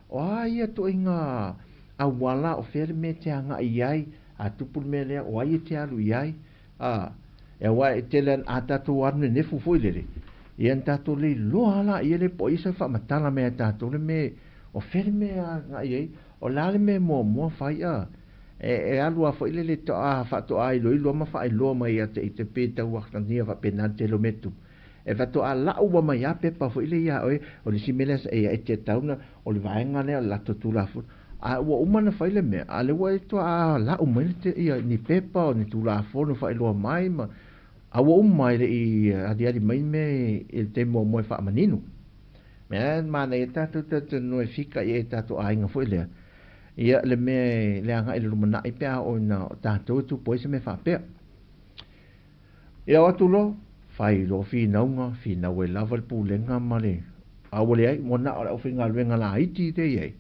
o a ia ituaiga auala, o fea le mea e te agai i ai, a tupu le mea lea, o ai e te alu i ai, a e aua e tele a tatou alu nenefu foi lele, ia na tatou le iloa lava laia lea po o ai se faamatala mai ia tatou le mea, o fea le mea e agai i ai, o le a le mea e muamua fai, a e alu lava foi lele toa faatoa iloilo ma faailoa mai ia te ite pe tau atagia faapena le tele o mea tupu. E faatoa lau ua mai lava pepa foi lea ia oe, o le isi mea lea e te tatau ona, o le vaega lea o le latou Tulafono. A ua uma ona fai le mea, a o lea ua e toa lau mai le ia ni pepa o ni Tulafono faailoa mai ma, a ua uma e le i aliali mai le mea i le taimi muamua e faamanino. Mea e manaia tatou talatalanoa e fika i ai tatou aiga foi lea, ia le mea le agai i le lumanai pe a oo ina o tatou e tupu ai se mea faapea. Ia o atu loa, fai loa finauga, finau ai lava le pulega ma le, a ua leai, ua na o le aufaigaluega laiti lea i ai,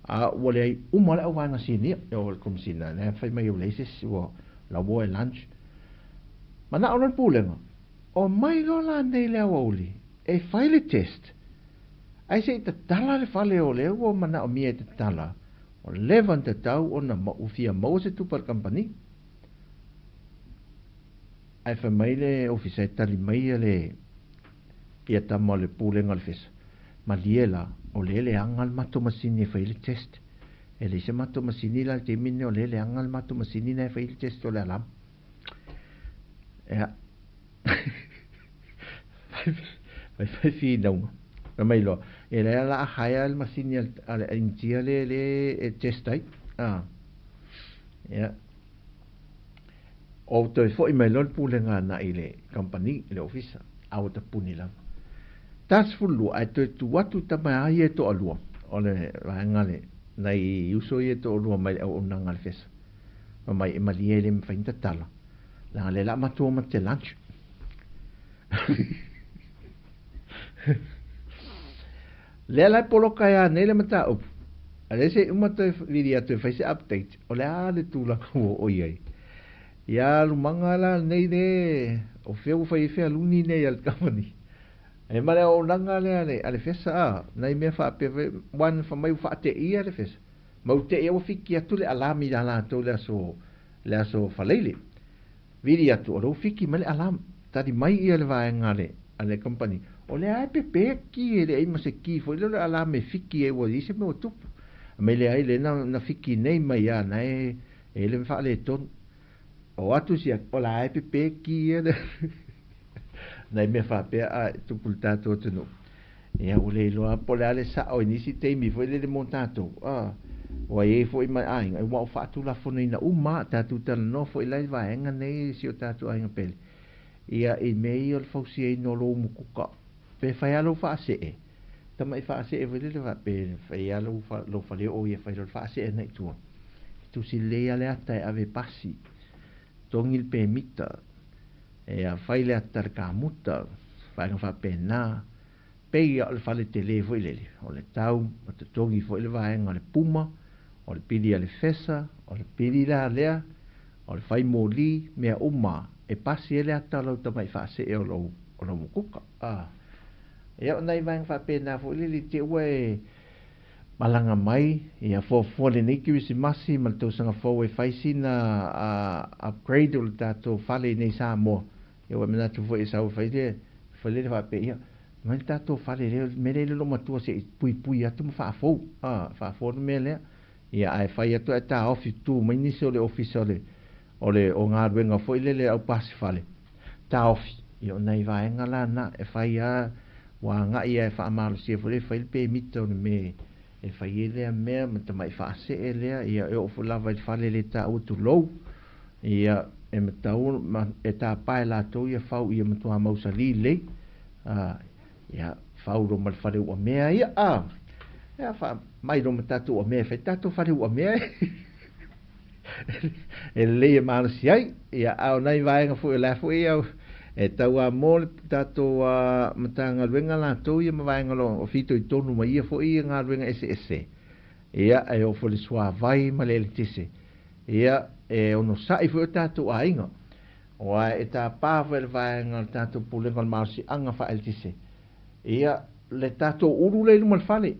a ua leai uma le auvaega sinia, e oo i le Komesina, lea fai mai ua leai se isi, ua lauoa e lunch. Manao loa le pulega, omai loa la nei i le aoauli e fai le test, ae se i tatala le fale o lea ua manaomia e tatala, ua leva ona tatau ona fia maua se tupe a le kamupani. Ae fai mai le ofisa e tali mai le ia tama o le pulega o le fesa, malie la, o lea e leaga le matou masini e fai ai le test. E leai se matou masini la i le taimi lenei o lea e leaga le matou masini lena e fai ai le test o le alarm. Ia, fai fai finauga. Fai mai loa, ia lea o le a hire le masini a le Initia lea e test ai. Ia. Ou toe foi mai loa le pulega agai i le kamupani, i le ofisa, a ua tapuni lava. 42 ae toe tu atu tama a ia e toalua, o le vaega le, nai uso ia e toalua mai le auaunaga a le FESA. Fai mai e malie e le mafai ona tatala, leaga o lea o le a matou o matou lunch. Lea la e poloka ai lava nei le mataupu, a lea se i uma toe vili atu e fai se update, o le a le tulaga ua oo i ai. Ia alumaga la lenei le o fea ua fai ai fealuni nei a le kamupani. E ma le auaunaga lea a le FESA a, nai mea faapea foi, aua na fai mai ua faateia le FESA, ma ua teia ua fiki atu le alarm ia latou i le aso Faraile. Vili atu o lea ua fiki mai le alarm, tali mai ia le vaega a le kamupani, o lea e pepe ki e leai ma se ki foi lea o le alarm e fiki ai ua i ai se mea ua tupu. Mai leai lea na fiki nei mai ia na e le faaletonu. O atu sia, o la e pepe ki e le nai mea faapea a e tupu le tatou atunuu. Ia ua le iloa po o le a le sao i nisi taimi foi lele mo tatou. Ua i ai foi ma aiga, ua faatulafonoina uma tatou talanoa foi la i vaega nei si o tatou aiga pele. Ia i mea ia o le fausiaina o lou mukuka. Pe fai lava lou faasee, tamai faasee foi lele faapea, fai lava lou faleoo ia fai loa le faasee agai i tua. Tusi lelei lava le ata e ave pasi, togi le pemita, e fai le ata i le kamuta, vaega faapena. Pei o le fale tele foi lele, o le tau ma totogi foi le vaega o le puma, o le pili a le FESA, o le pili la lea, o le fai moli, mea uma, e pasi ai le ata o lau tamai faasee o lou mukuka. Ia o nai vaega faapena foi lele te ua e malaga mai, ia fuafua lenei Kerisimasi ma le tausaga fou e fai sina upgrade o le tatou fale nei Samoa. Ia ua manatu foi e sau fai le fale le faapea, ia mai le tatou fale lea, mea lea i le loomatua se i puipui atu ma faafou. Faafou le mea lea. Ia ae fai atu ae taofi tu mai nisi o le ofisa o le o galuega foi lele au pasi fale. Taofi. Ia o nai vaega la na e fai a ua agai e faamalosia foi le fai le pemita o le mea e fai ai lea mea ma tamai faasee lea, ia e oo foi lava i le fale le taua tulou. Ia e matau e tapa e latou ia fau ia matua mausali lelei. Ia fau lo ma le fale uamea ia. Ia fa mai lo ma tatou uamea e fai tatou fale uamea e lelei e malosi ai. Ia a o nai vaega foi o la foi au e tau a mo le tatou Matagaluega latou ia ma vaega o fito i tonu ma ia foi ia galuega eseese. Ia e oo foi le suavai ma le eletise. Ia e onosai foi o tatou aiga. Aua e tapa foi le vaega o le tatou pulega o le malosiaga faaeletise. Ia le tatou ulu lea i luma o le fale,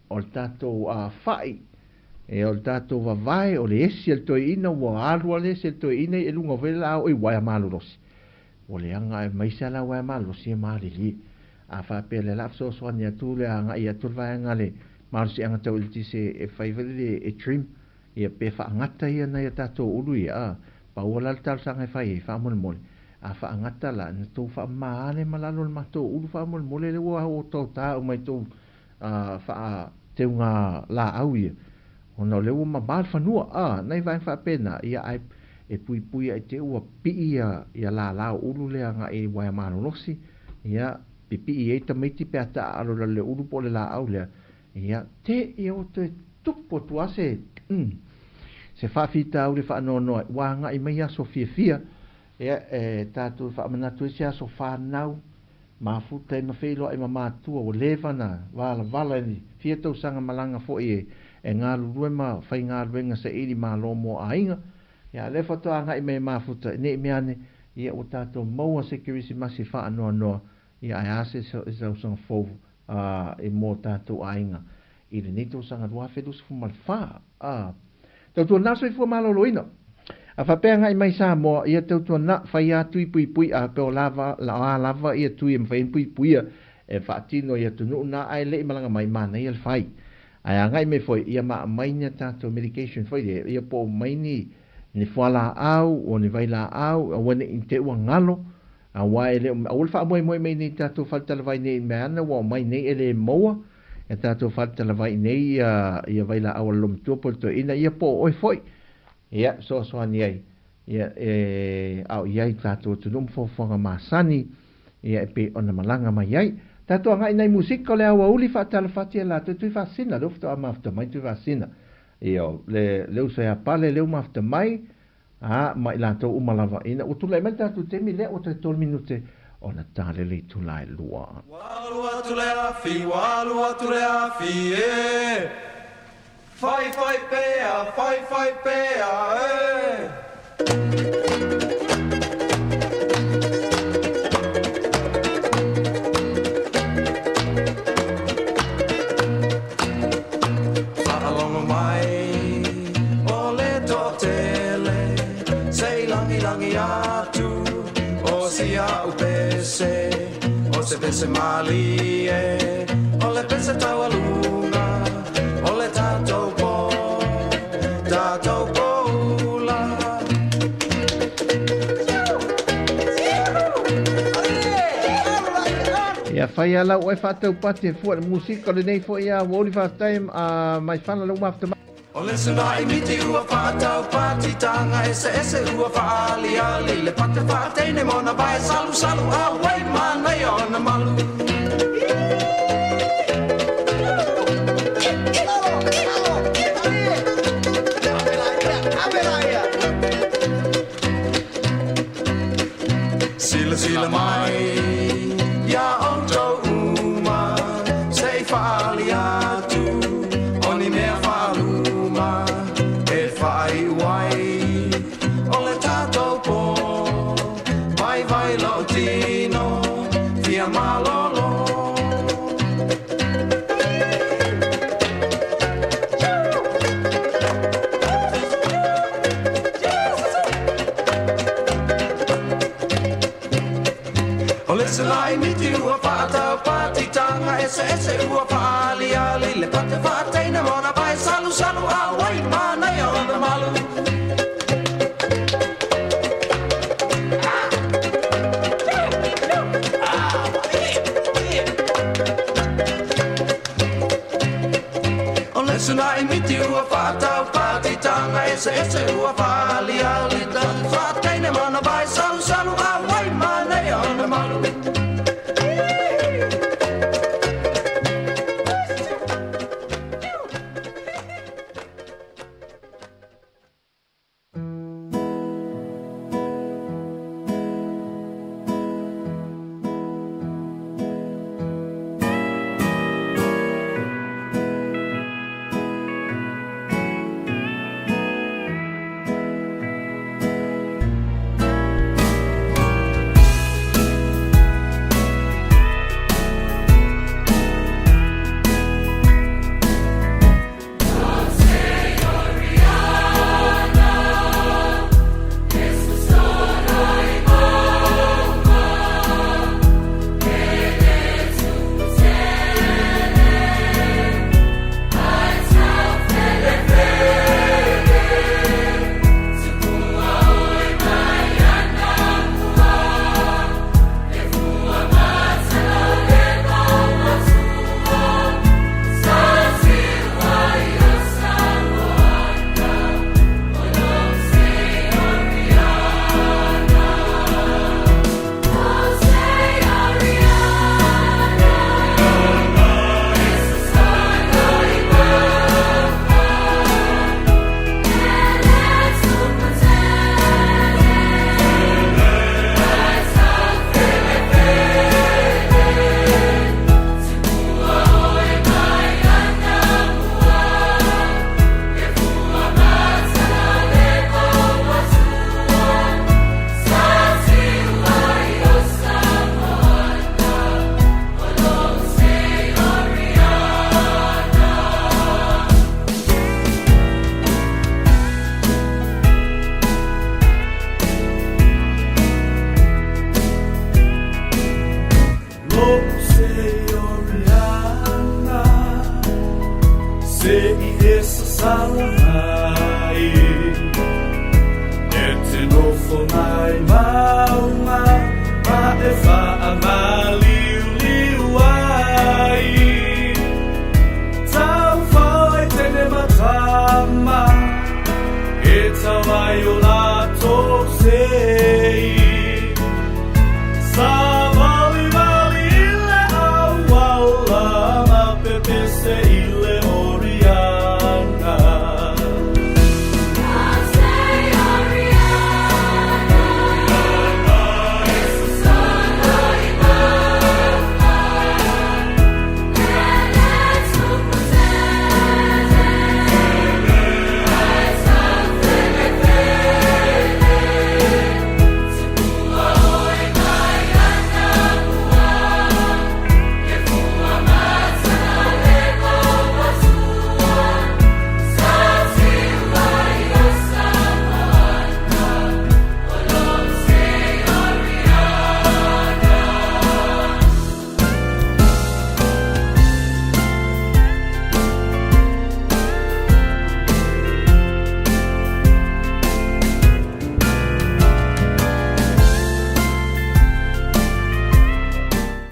o le tatou fai, e o le tatou vavae, o le esi a le toeaina, ua alu a le esi a le toeaina i luga foi le laau i uaea malolosi. Ua leaga e mai se ala uaea malolosi e malilie. A faapea le la fesoasoani atu le agai atu le vaega le malosiaga tau eletise e fai foi le e trim, ia pe faagata ia nai a tatou ulu ia, pau la le talosaga e fai ai faamolemole. A faagata la, na tou faamama ma lalo le matou ulu faamolemole le ua o tau tā o mai tou faateuga laau ia. Ona o lea ua mamā le fanua, nai vaega faapena, ia ai e puipui ai te ua pii ia lala o ulu lea agai i uaea malolosi, ia pipii ai tamaiti pe a taaalo i le ulu po o le laau lea. Ia te ia o toe tupu atu lava se se faafitauli faanoanoa ua agai mai aso fiafia. Ia e tatou faamanatu ai se aso fanau mafuta ai ma feiloai ma matua ua leva na valavala i fia tausaga malaga foi e galulue ma faigaluega saili malo mo aiga. Ia lea faatoa agai mai mafuta nei mea ane, ia ua tatou maua se Kerisimasi faanoanoa, ia ae a se tausaga fou e mo tatou aiga i lenei tausaga 2024. Tautuana soifua maloloina. A faapea agai mai Samoa, ia tautuana fai atu i puipui a pe o lava la lava ia tui e mafai ona puipuia e faatino i atunuu na ae le i malaga mai manaia le fai. Ae agai mai foi ia ma aumai ni a tatou medication foi lea, ia po o mai ni fualaau o ni vailaau, aua ne i te ua galo, aua e le aua le faamoemoe mai nei tatou faletalavai nei mea ana ua aumai nei e le maua e tatou faletalavai nei ia vailaau a le loomatua po o le toeaina, ia po o oe foi. Ia fesoasoani ai Ia, e ao i ai tatou atunuu ma fuafuaga masani, ia e pei ona malaga mai ai. Tatou agai nai musika o le aoauli faatalofa atu ia latou Tuivasina, lea ua faatoa mafuta mai Tuivasina. Ia, le, le uso ia Pale lea ua mafuta mai, a, ma i latou uma lava. Ina ua tulai mai le tatou taimi lea ua toe tolu minute ona ta lea le itula e lua. Ua alu atu le afi, ua alu atu le afi, e. Fai fai pea, fai fai pea, e. Faalogo mai o le toatele, se i lagilagi atu o si a'u pese, o se pese malie, o le pese taualuga, o le tatou po, tatou poula. Ia fai ala ua e faataupati e fua le musika o lenei foi a ua uli faafetai a mai fana le ua mafuta mai. O le sunaʻi miti ua faataupati taga eseese ua faaaliali le pate faateine ma ona vae salusalu auai manaia ona malu. Silasila mai iā outou uma se i faaali atu o ni mea faaluma e faaiu ai o le tatou po vaivai lou tino fia malolo. O le selaʻi miti ua faataupati taga eseese ua faaaliali le pate faateine ma ona vae salusalu auai manaia ona malu. O le sunaʻi miti ua faataupati taga eseese ua faaaliali le pate faateine ma ona vae salusalu auai manaia ona malu. Se i e sasala mai E te nofo mai maunga Ma e faamaliuliu ai Taufao e tene ma tama E tau ai o latou. mapepese i le Oriana.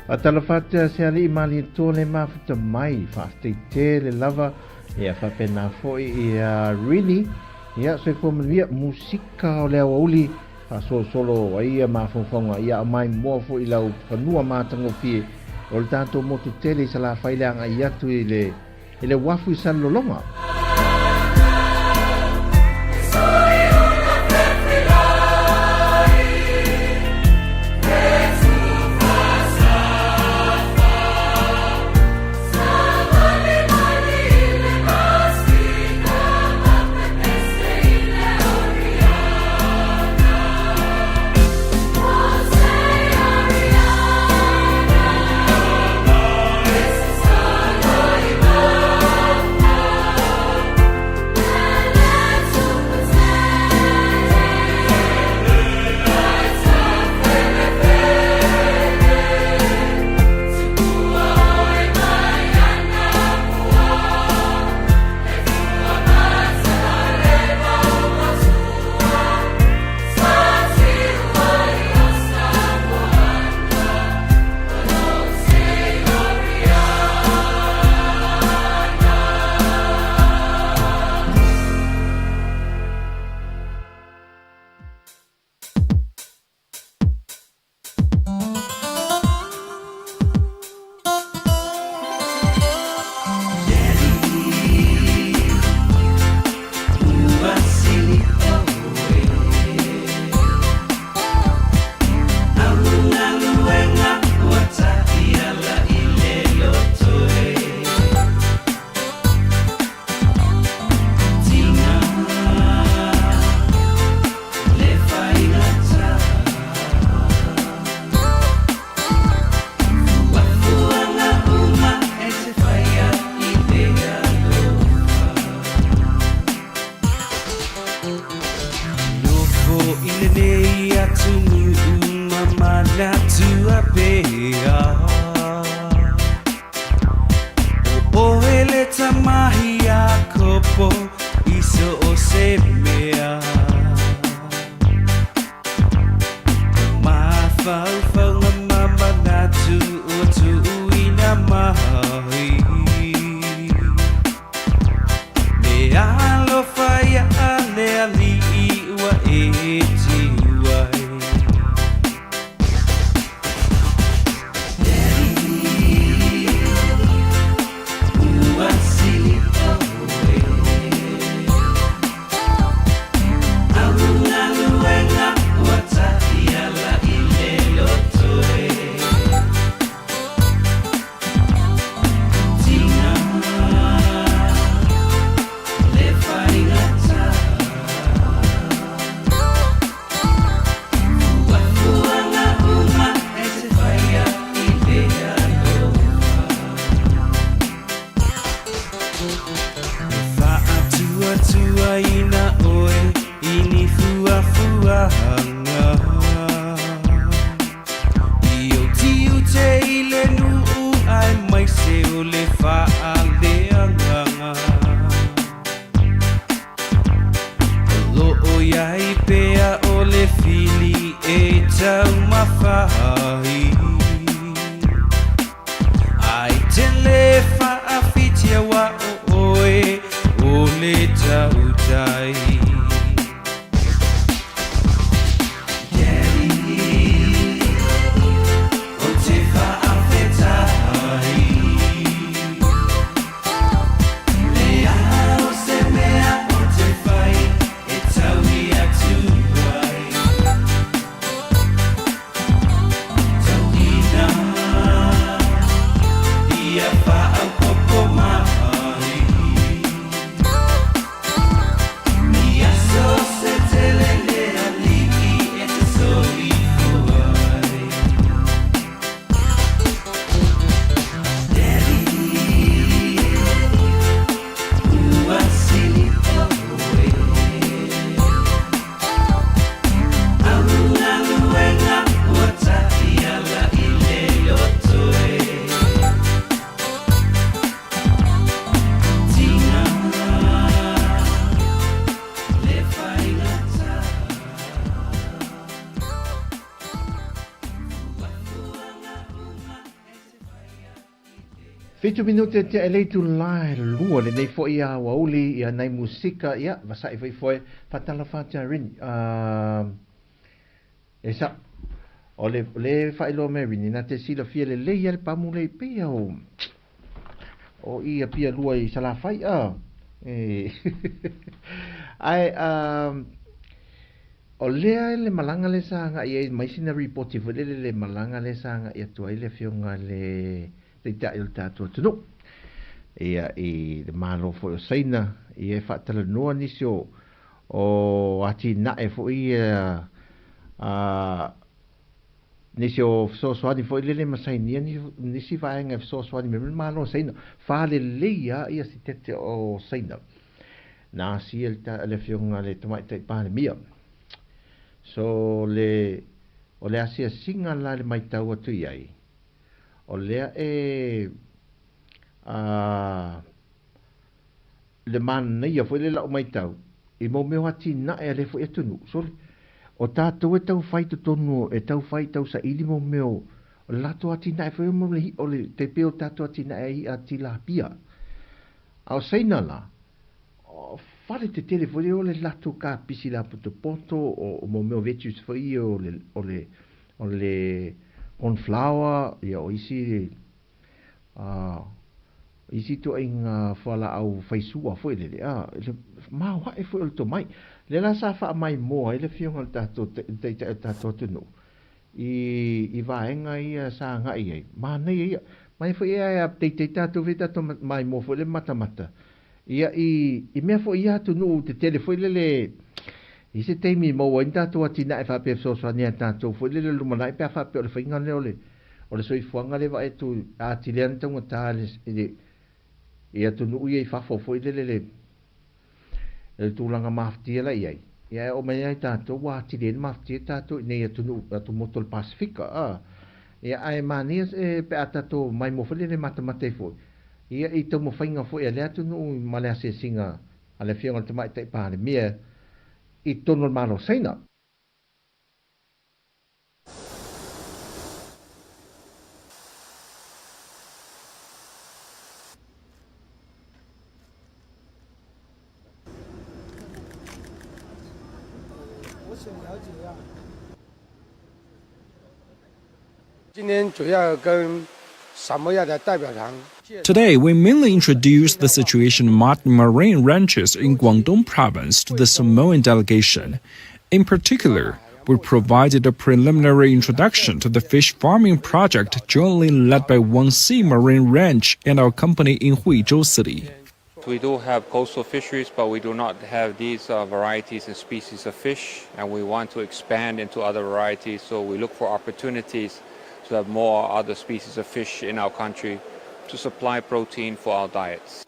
Faatalofa atu se alii malietoa le mafuta mai, faafetai tele lava ia faapena foi ia Rini ia soifua manuia musika o le aoauli faasolosolo ai ia mafaufauga ia aumai moa foi i lau fanua matagofie o le tatou motu tele i Salafai le agai atu i le i le uafu i Salelologa. Nofo i lenei atunuu ma manatua pea O oe le tamahi a Kopo i so o se mea Mafaufauga ma manatu ua tuuina mai Me alofa ia le Alii ua e tiu ai. Ua sili oe Au galuega ua taiala i le loto e. Tiga le faigata Fuafuaga uma e te faia i le alofa E faatuatuaina oe i ni fuafuaga I ou tiute i le nuu aemaise o le faaleagaga. O lo o i ai pea o le fili e taumafa ai. Ai tele faafitia ua o oe o le tautai. Daddy, ou te faafetai. Fitu minute tea e le itulā e lua lenei foi aoauli ia nai musika ia vasaʻi foi foe faatalofa atu ia Rini e sa o le le faailoa mai Rini na te silafia lelei ia le pamu lei pei o o i Apia lua i Salafai a e ae o lea le malaga lea sa agai ai mai sina ripoti foi lele le malaga lea sa agai atu ai le afioga i le Taitai o le tatou atunuu ia i le Malo foi o Saina ia e faatalanoa nisi o o atinae foi ia a nisi o fesoasoani foi lele ma sainia nisi vaega e fesoasoani mai le Malo o Saina. Faalelei lava ia sitete o Saina na asia le afioga i le Tamaitai Palemia. So le o le asiasiga la i le matau atu i ai, o lea e a le manaia foi lea i lau matau i mo mea o atinae a lea foi atunuu. Sole, o tatou e tau fai totonu e tau fai tau saili mo mea o le latou atinae foi mo le o le tai pei o tatou atinae ai i'a tilapia. A o Saina la, o fale tetele foi lea o le latou kapisi lapotopoto o mo mea o veggies foi ia o le o le o le cornflower ia o isi a isi ituaiga fualaau faisua foi lele a le maoae foi o le tomai. Lea la sa faamaimoa ai le afioga i le tatou taitai o le tatou atunuu i i vaega ia sa agai ai, manaia ia. Mai foi e update ai tatou foi tatou maimoa foi le matamata ia i i mea foi ia atunuu tetele foi lele i se taimi e maua ai ni tatou atinae faapea e fesoasoani ia tatou foi lele lumanai pe a faapea o le faiga lea o le o le soifuaga lea e vaai atu atili ai ona taugata i le i atunuu ia i fafo foi lele le le tulaga mafatia la i ai, ia e oo mai ai tatou ua atili ai ona mafatia tatou i nei atunuu atumotu o le Pasefika a. Ia ae manaia pe a tatou maimoa foi lele matamata ai foi ia i taumafaiga foi a lea atunuu ma le asiasiga a le Afioga i le Tamaitai Palemia i totonu o le Malo o Saina. Today, we mainly introduced the situation of modern marine ranches in Guangdong province to the Samoan delegation. In particular, we provided a preliminary introduction to the fish farming project jointly led by Wangsi Marine Ranch and our company in Huizhou City. We do have coastal fisheries, but we do not have these varieties and species of fish, and we want to expand into other varieties, so we look for opportunities to have more other species of fish in our country to supply protein for our diets.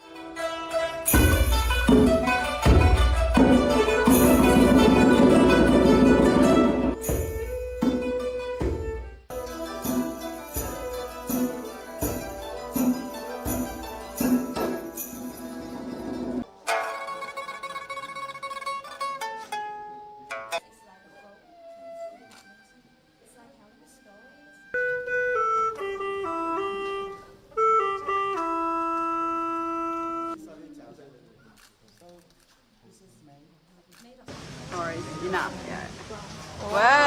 Or is enough? Yeah. Wow.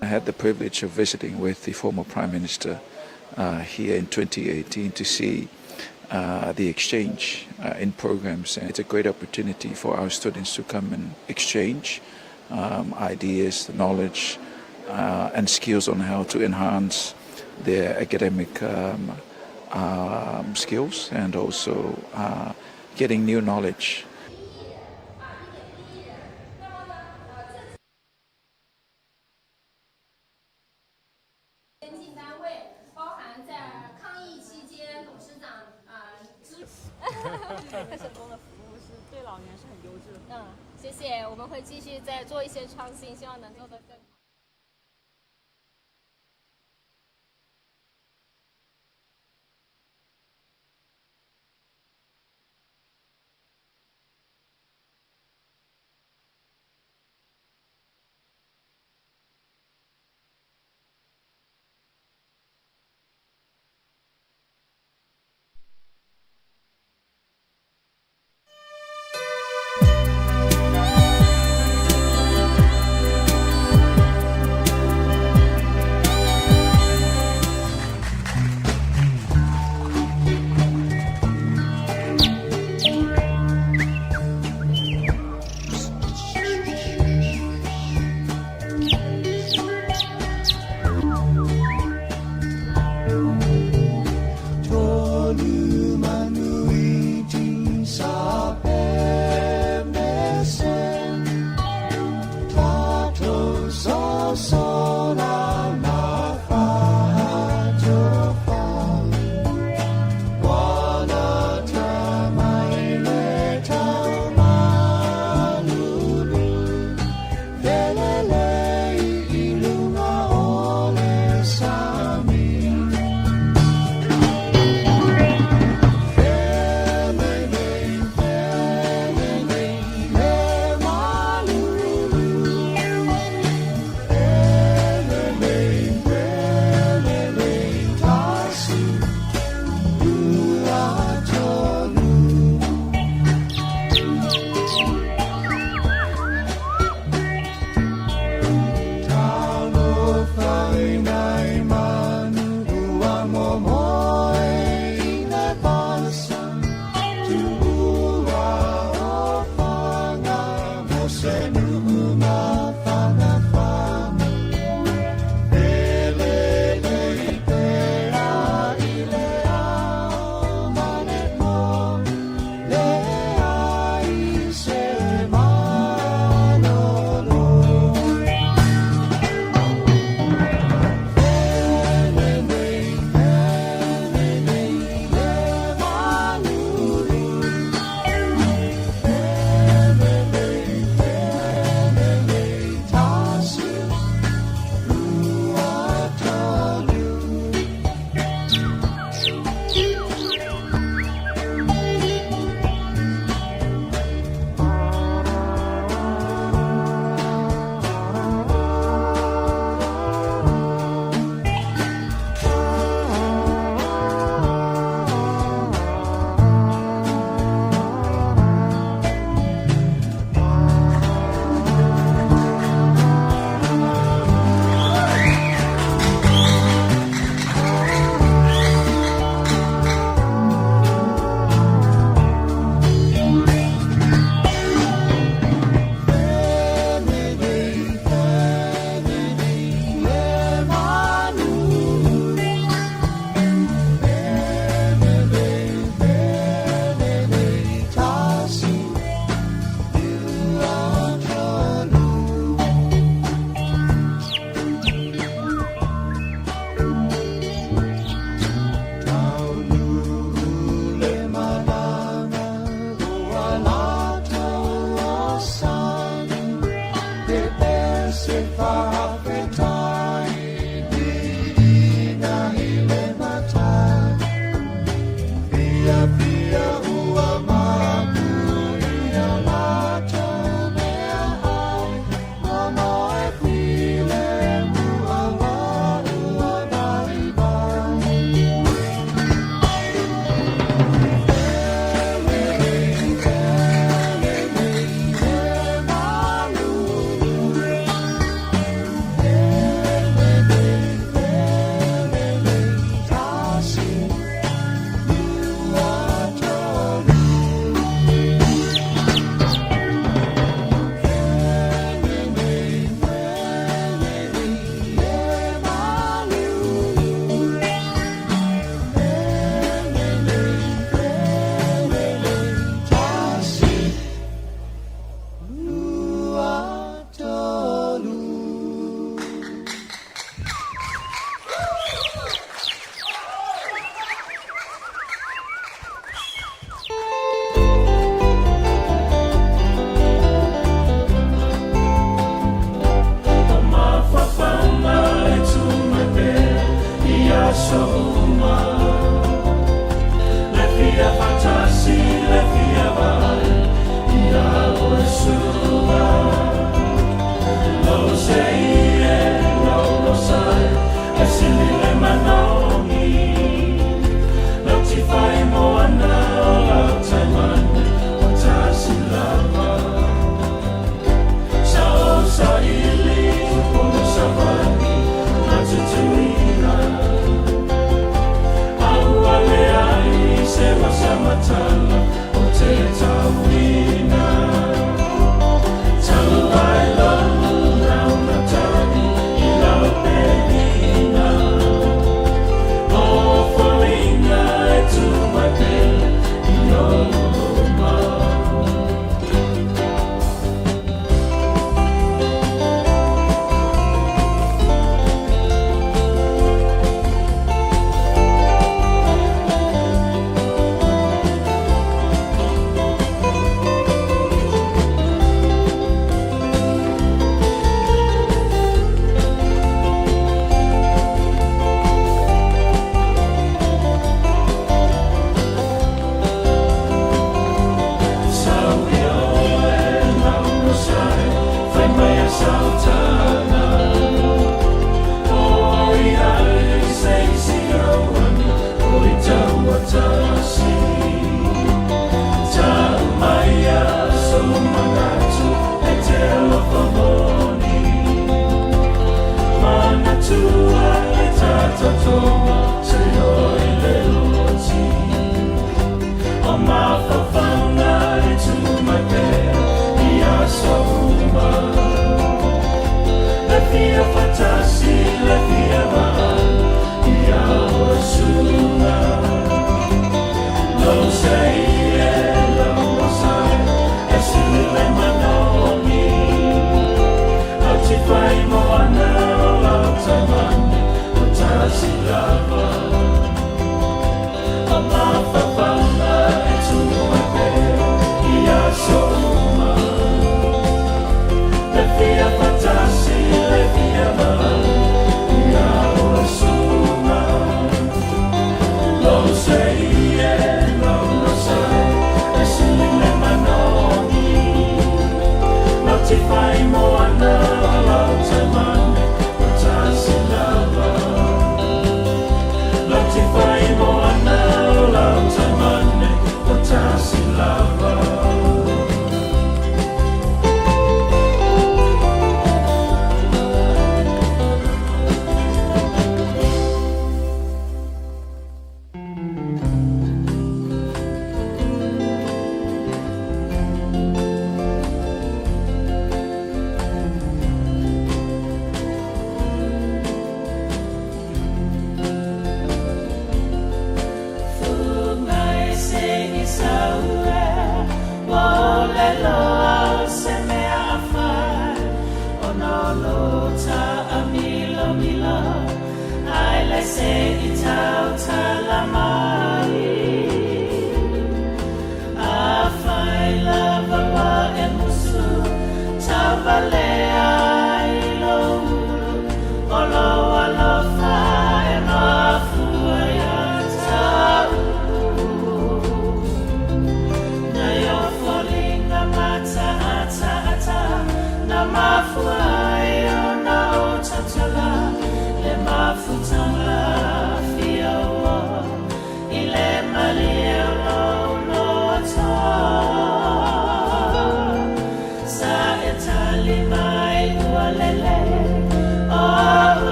I had the privilege of visiting with the former Prime Minister here in 2018 to see the exchange in programs. And it's a great opportunity for our students to come and exchange ideas, knowledge, and skills on how to enhance their academic skills and also getting new knowledge.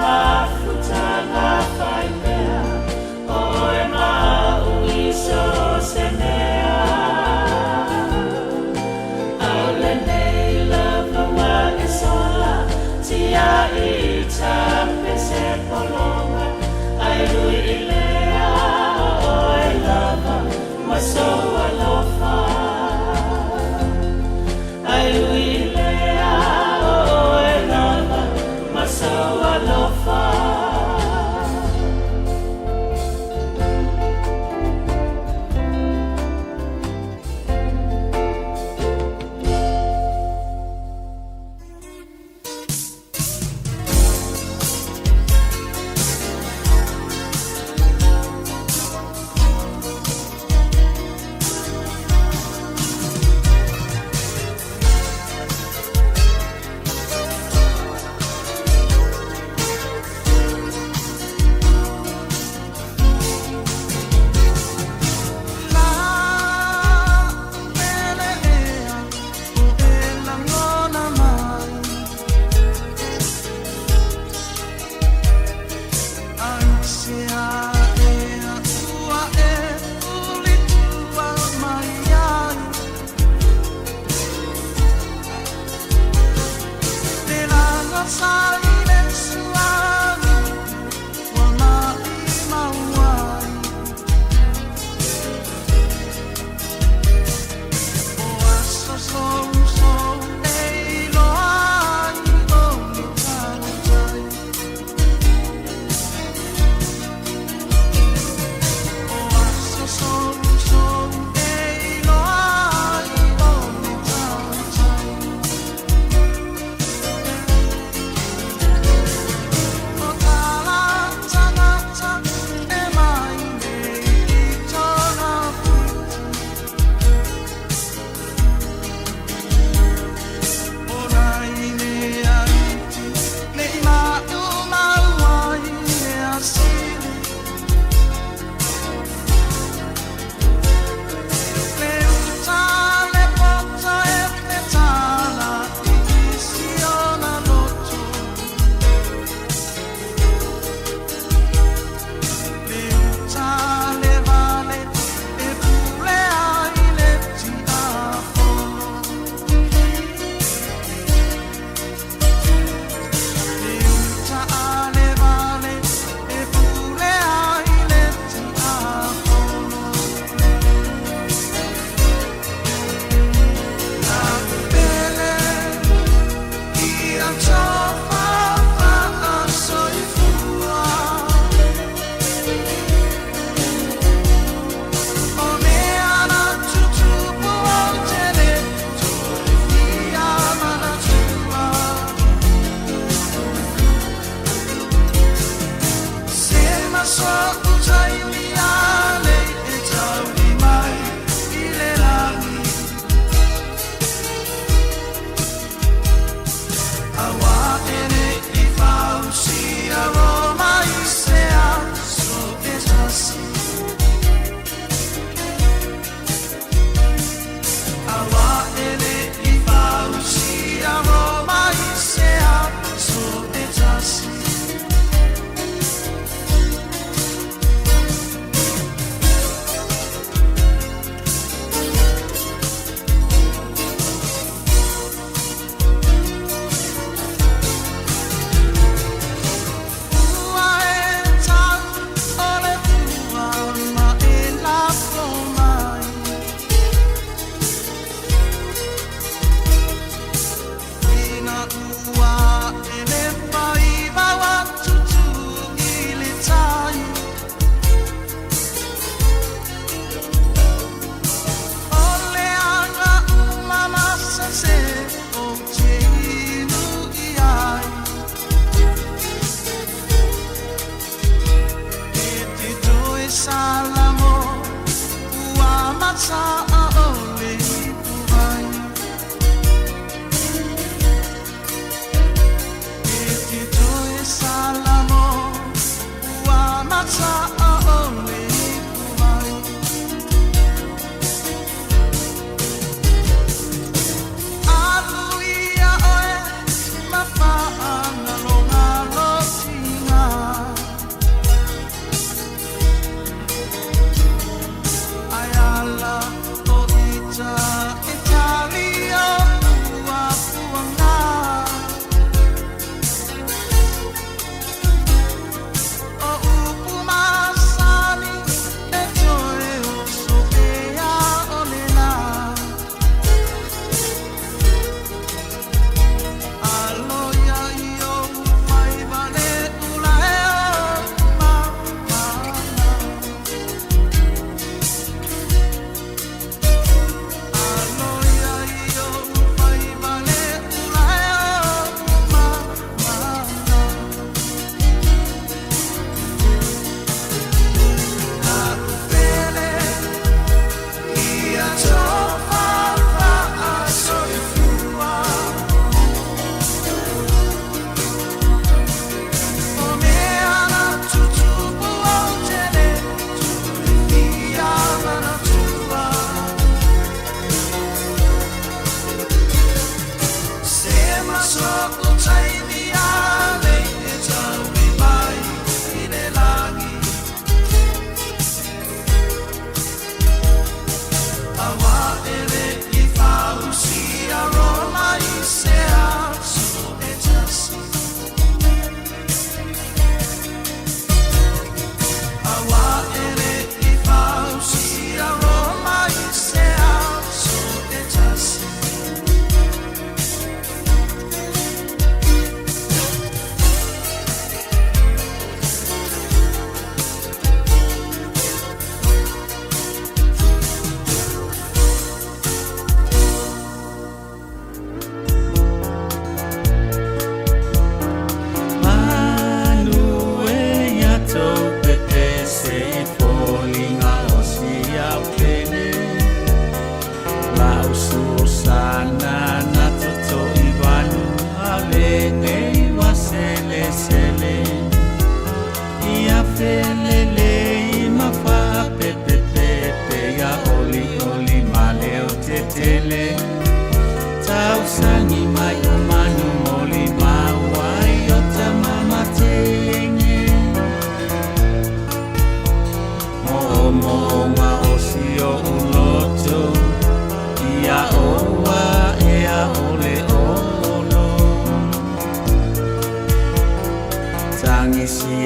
Mafutanga.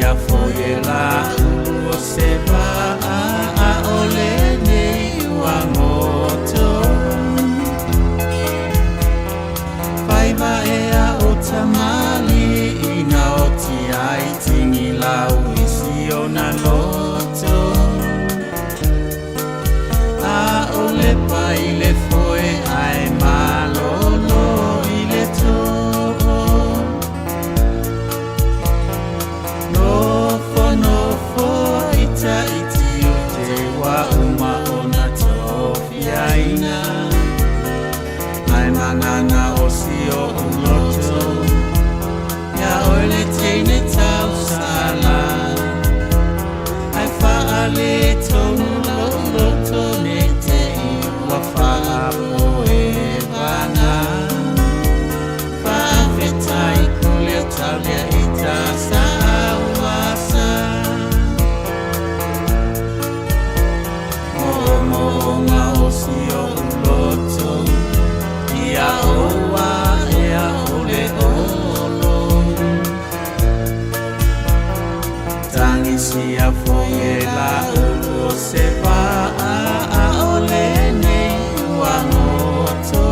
Tagisia foi e la ulu o se va'a a'ole nei ua goto. Faiva ea o tamalii na oti ai tigilau i si ona loto. A'ole pai le foe ae malolo i le too. Nofonofo ita iti o te ua uma ona tofiaina. Ae magana o si o'u loto ia oe le teine tausala. Ae faaletonu lo'u loto ne i te i ua faapoevana. Faafetai pule o taulia i ta saauasa. Moomooga o si o'u loto ia oua e a'ole olo. Tagisia foi e la ulu o se va'a a'ole nei ua goto.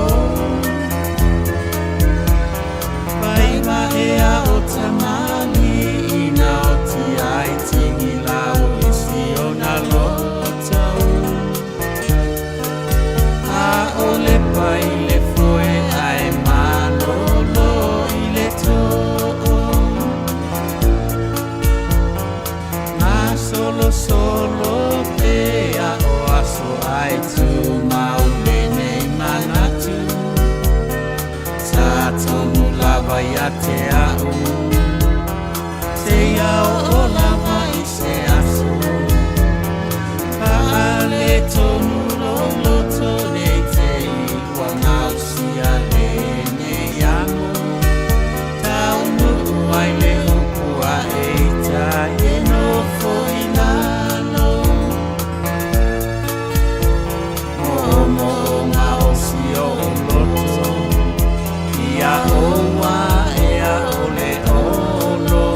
Faiva ea o tamalii na oti ai tigilau i si ona loto. A'ole pai le foe ae malolo i le too. Gasolosolo pea o aso ae tumau lenei manatu. Sa tonu lava ia te a'u seia oo lava i se aso. Faaletonu lou loto ne i te i ua gaosia lenei amo. Taunuu ai le upu a'e i tai e nofo i lalo. Moomooga o si o'u loto ia oua e a'ole olo.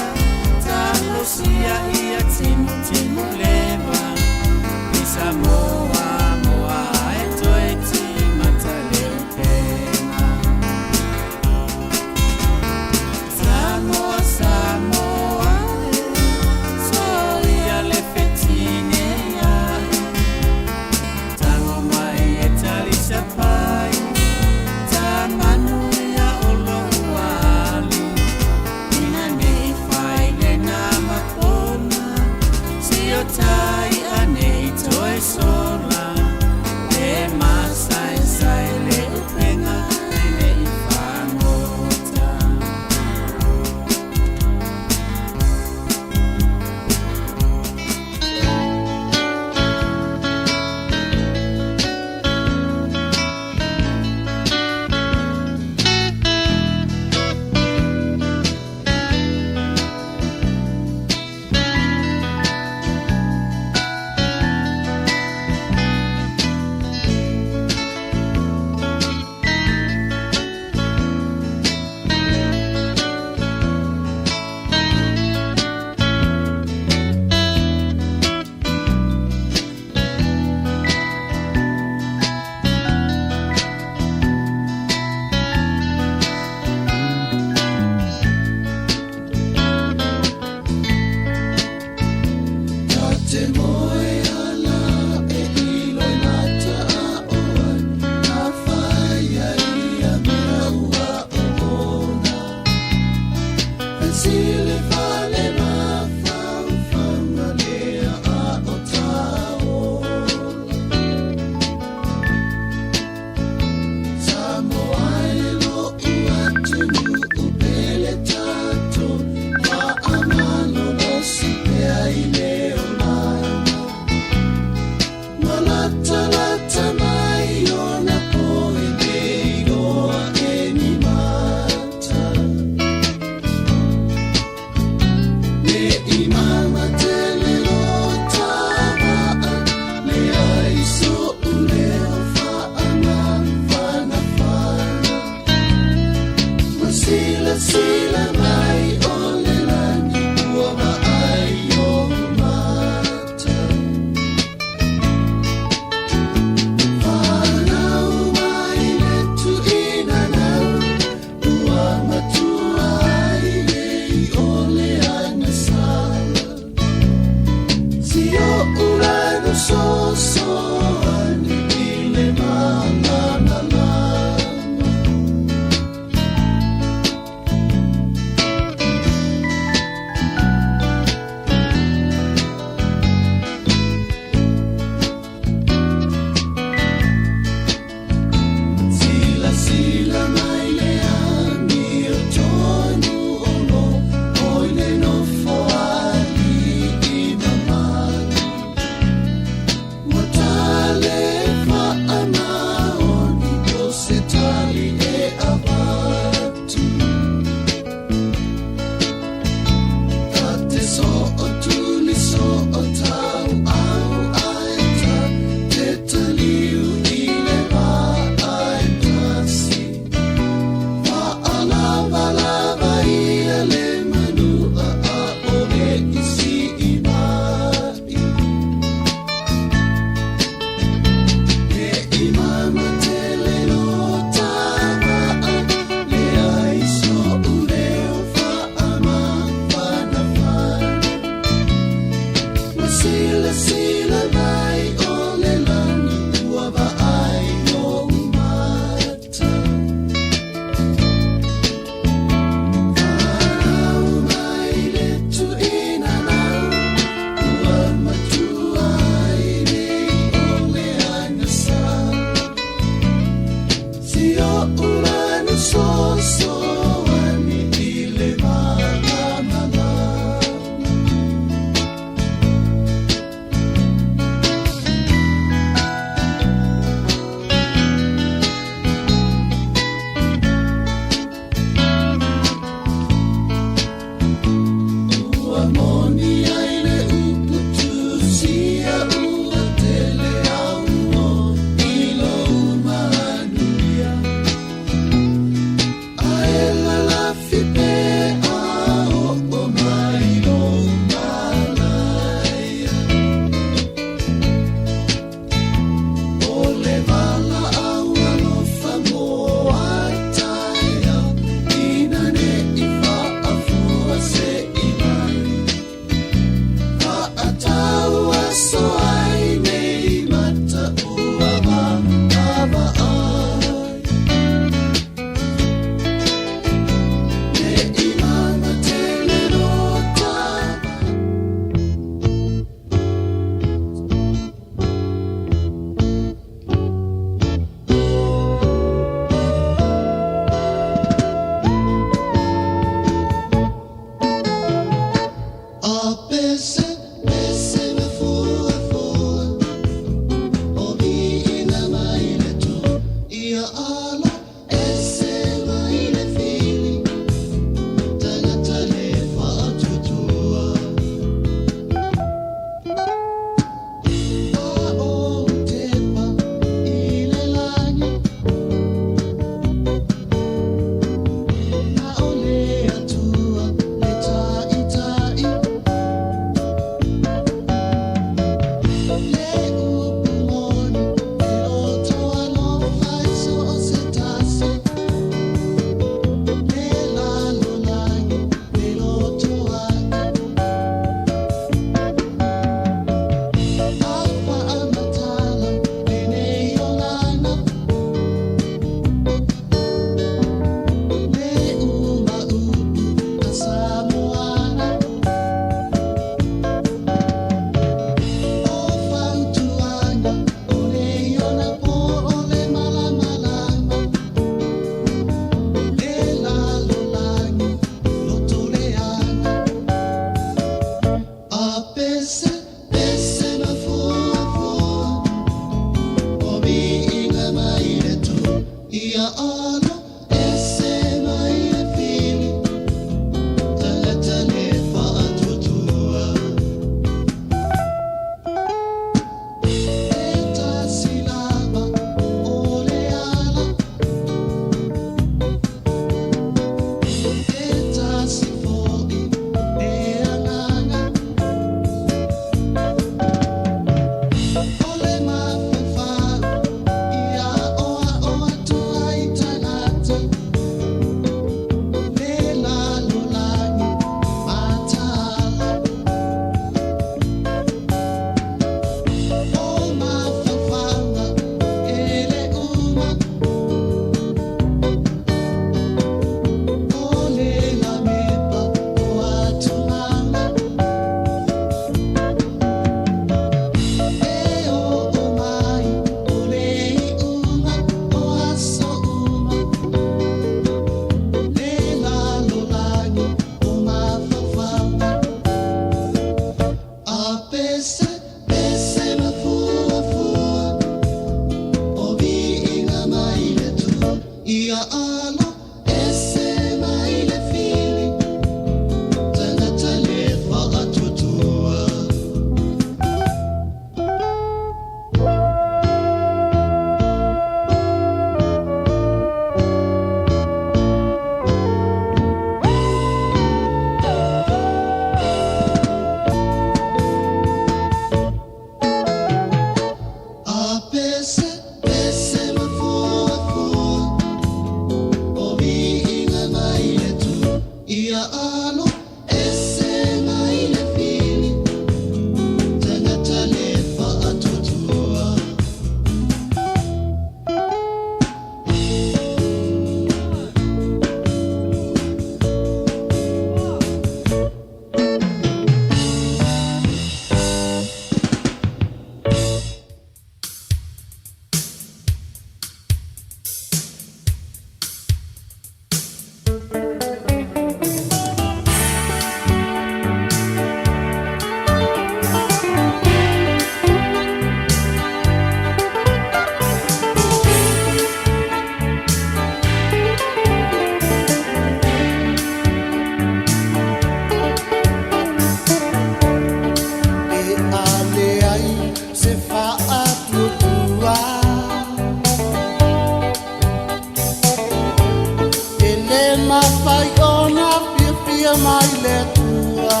Ai ona fiafia mai le Atua.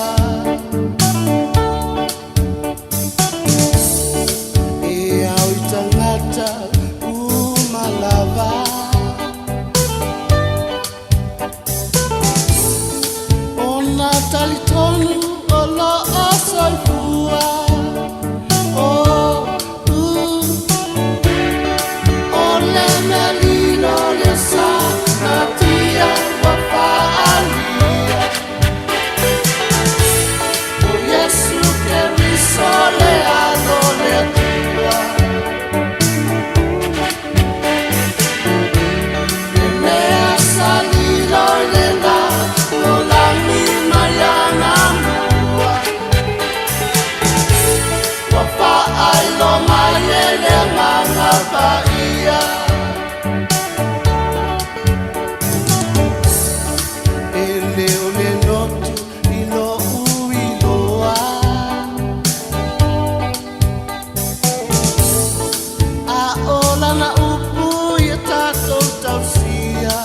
E ao i tagata uma lava. Ona talitonu o loo soifua. Oh, O le mea lilo le sa natia ua faaalia. O Iesu Keriso le Alo o le Atua. Le mea sa lilo i le lalolagi mai anamua. Ua faailoa mai e le Agaga Paia. E le o le lotu i lo'u iloa. A o lana upu ia tatou tausia.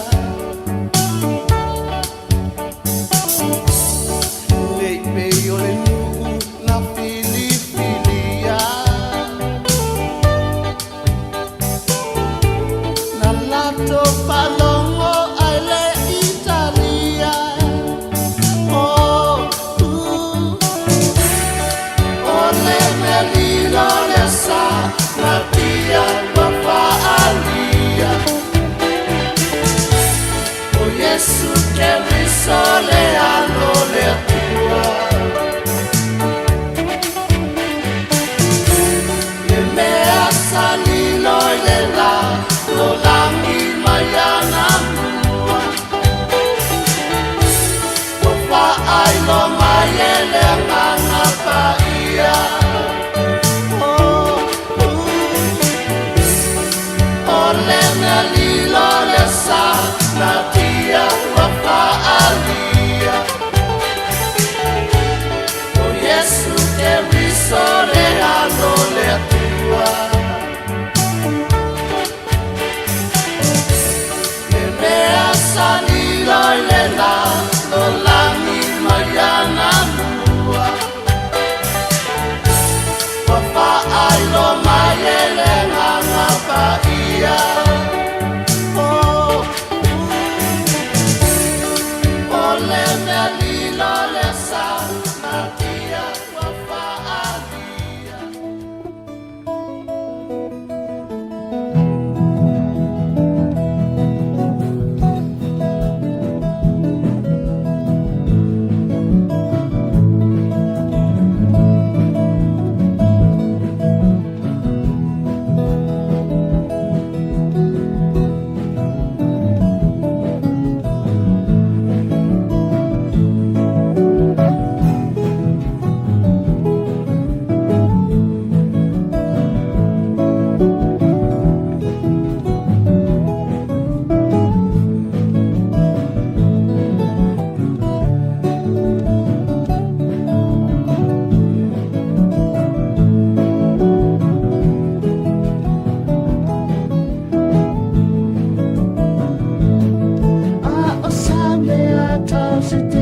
Nei pei o le nuu na filifilia. Na latou faalogo ae le i talia. Oh, O le mea lilo le sa natia ua faaalia. O Iesu Keriso le Alo o le Atua. Le mea sa lilo i le lalolagi mai anamua. Ua faailoa mai e le Agaga Paia. Oh, O le mea lilo le sa natia ua faaalia. O Iesu Keriso le Alo o le Atua. Le mea sa lilo i le lalolagi mai anamua. Ua faailoa mai e le Agaga Paia. Oh, O le mea lilo le sa natia ua faaalia. A o sa mea tau se.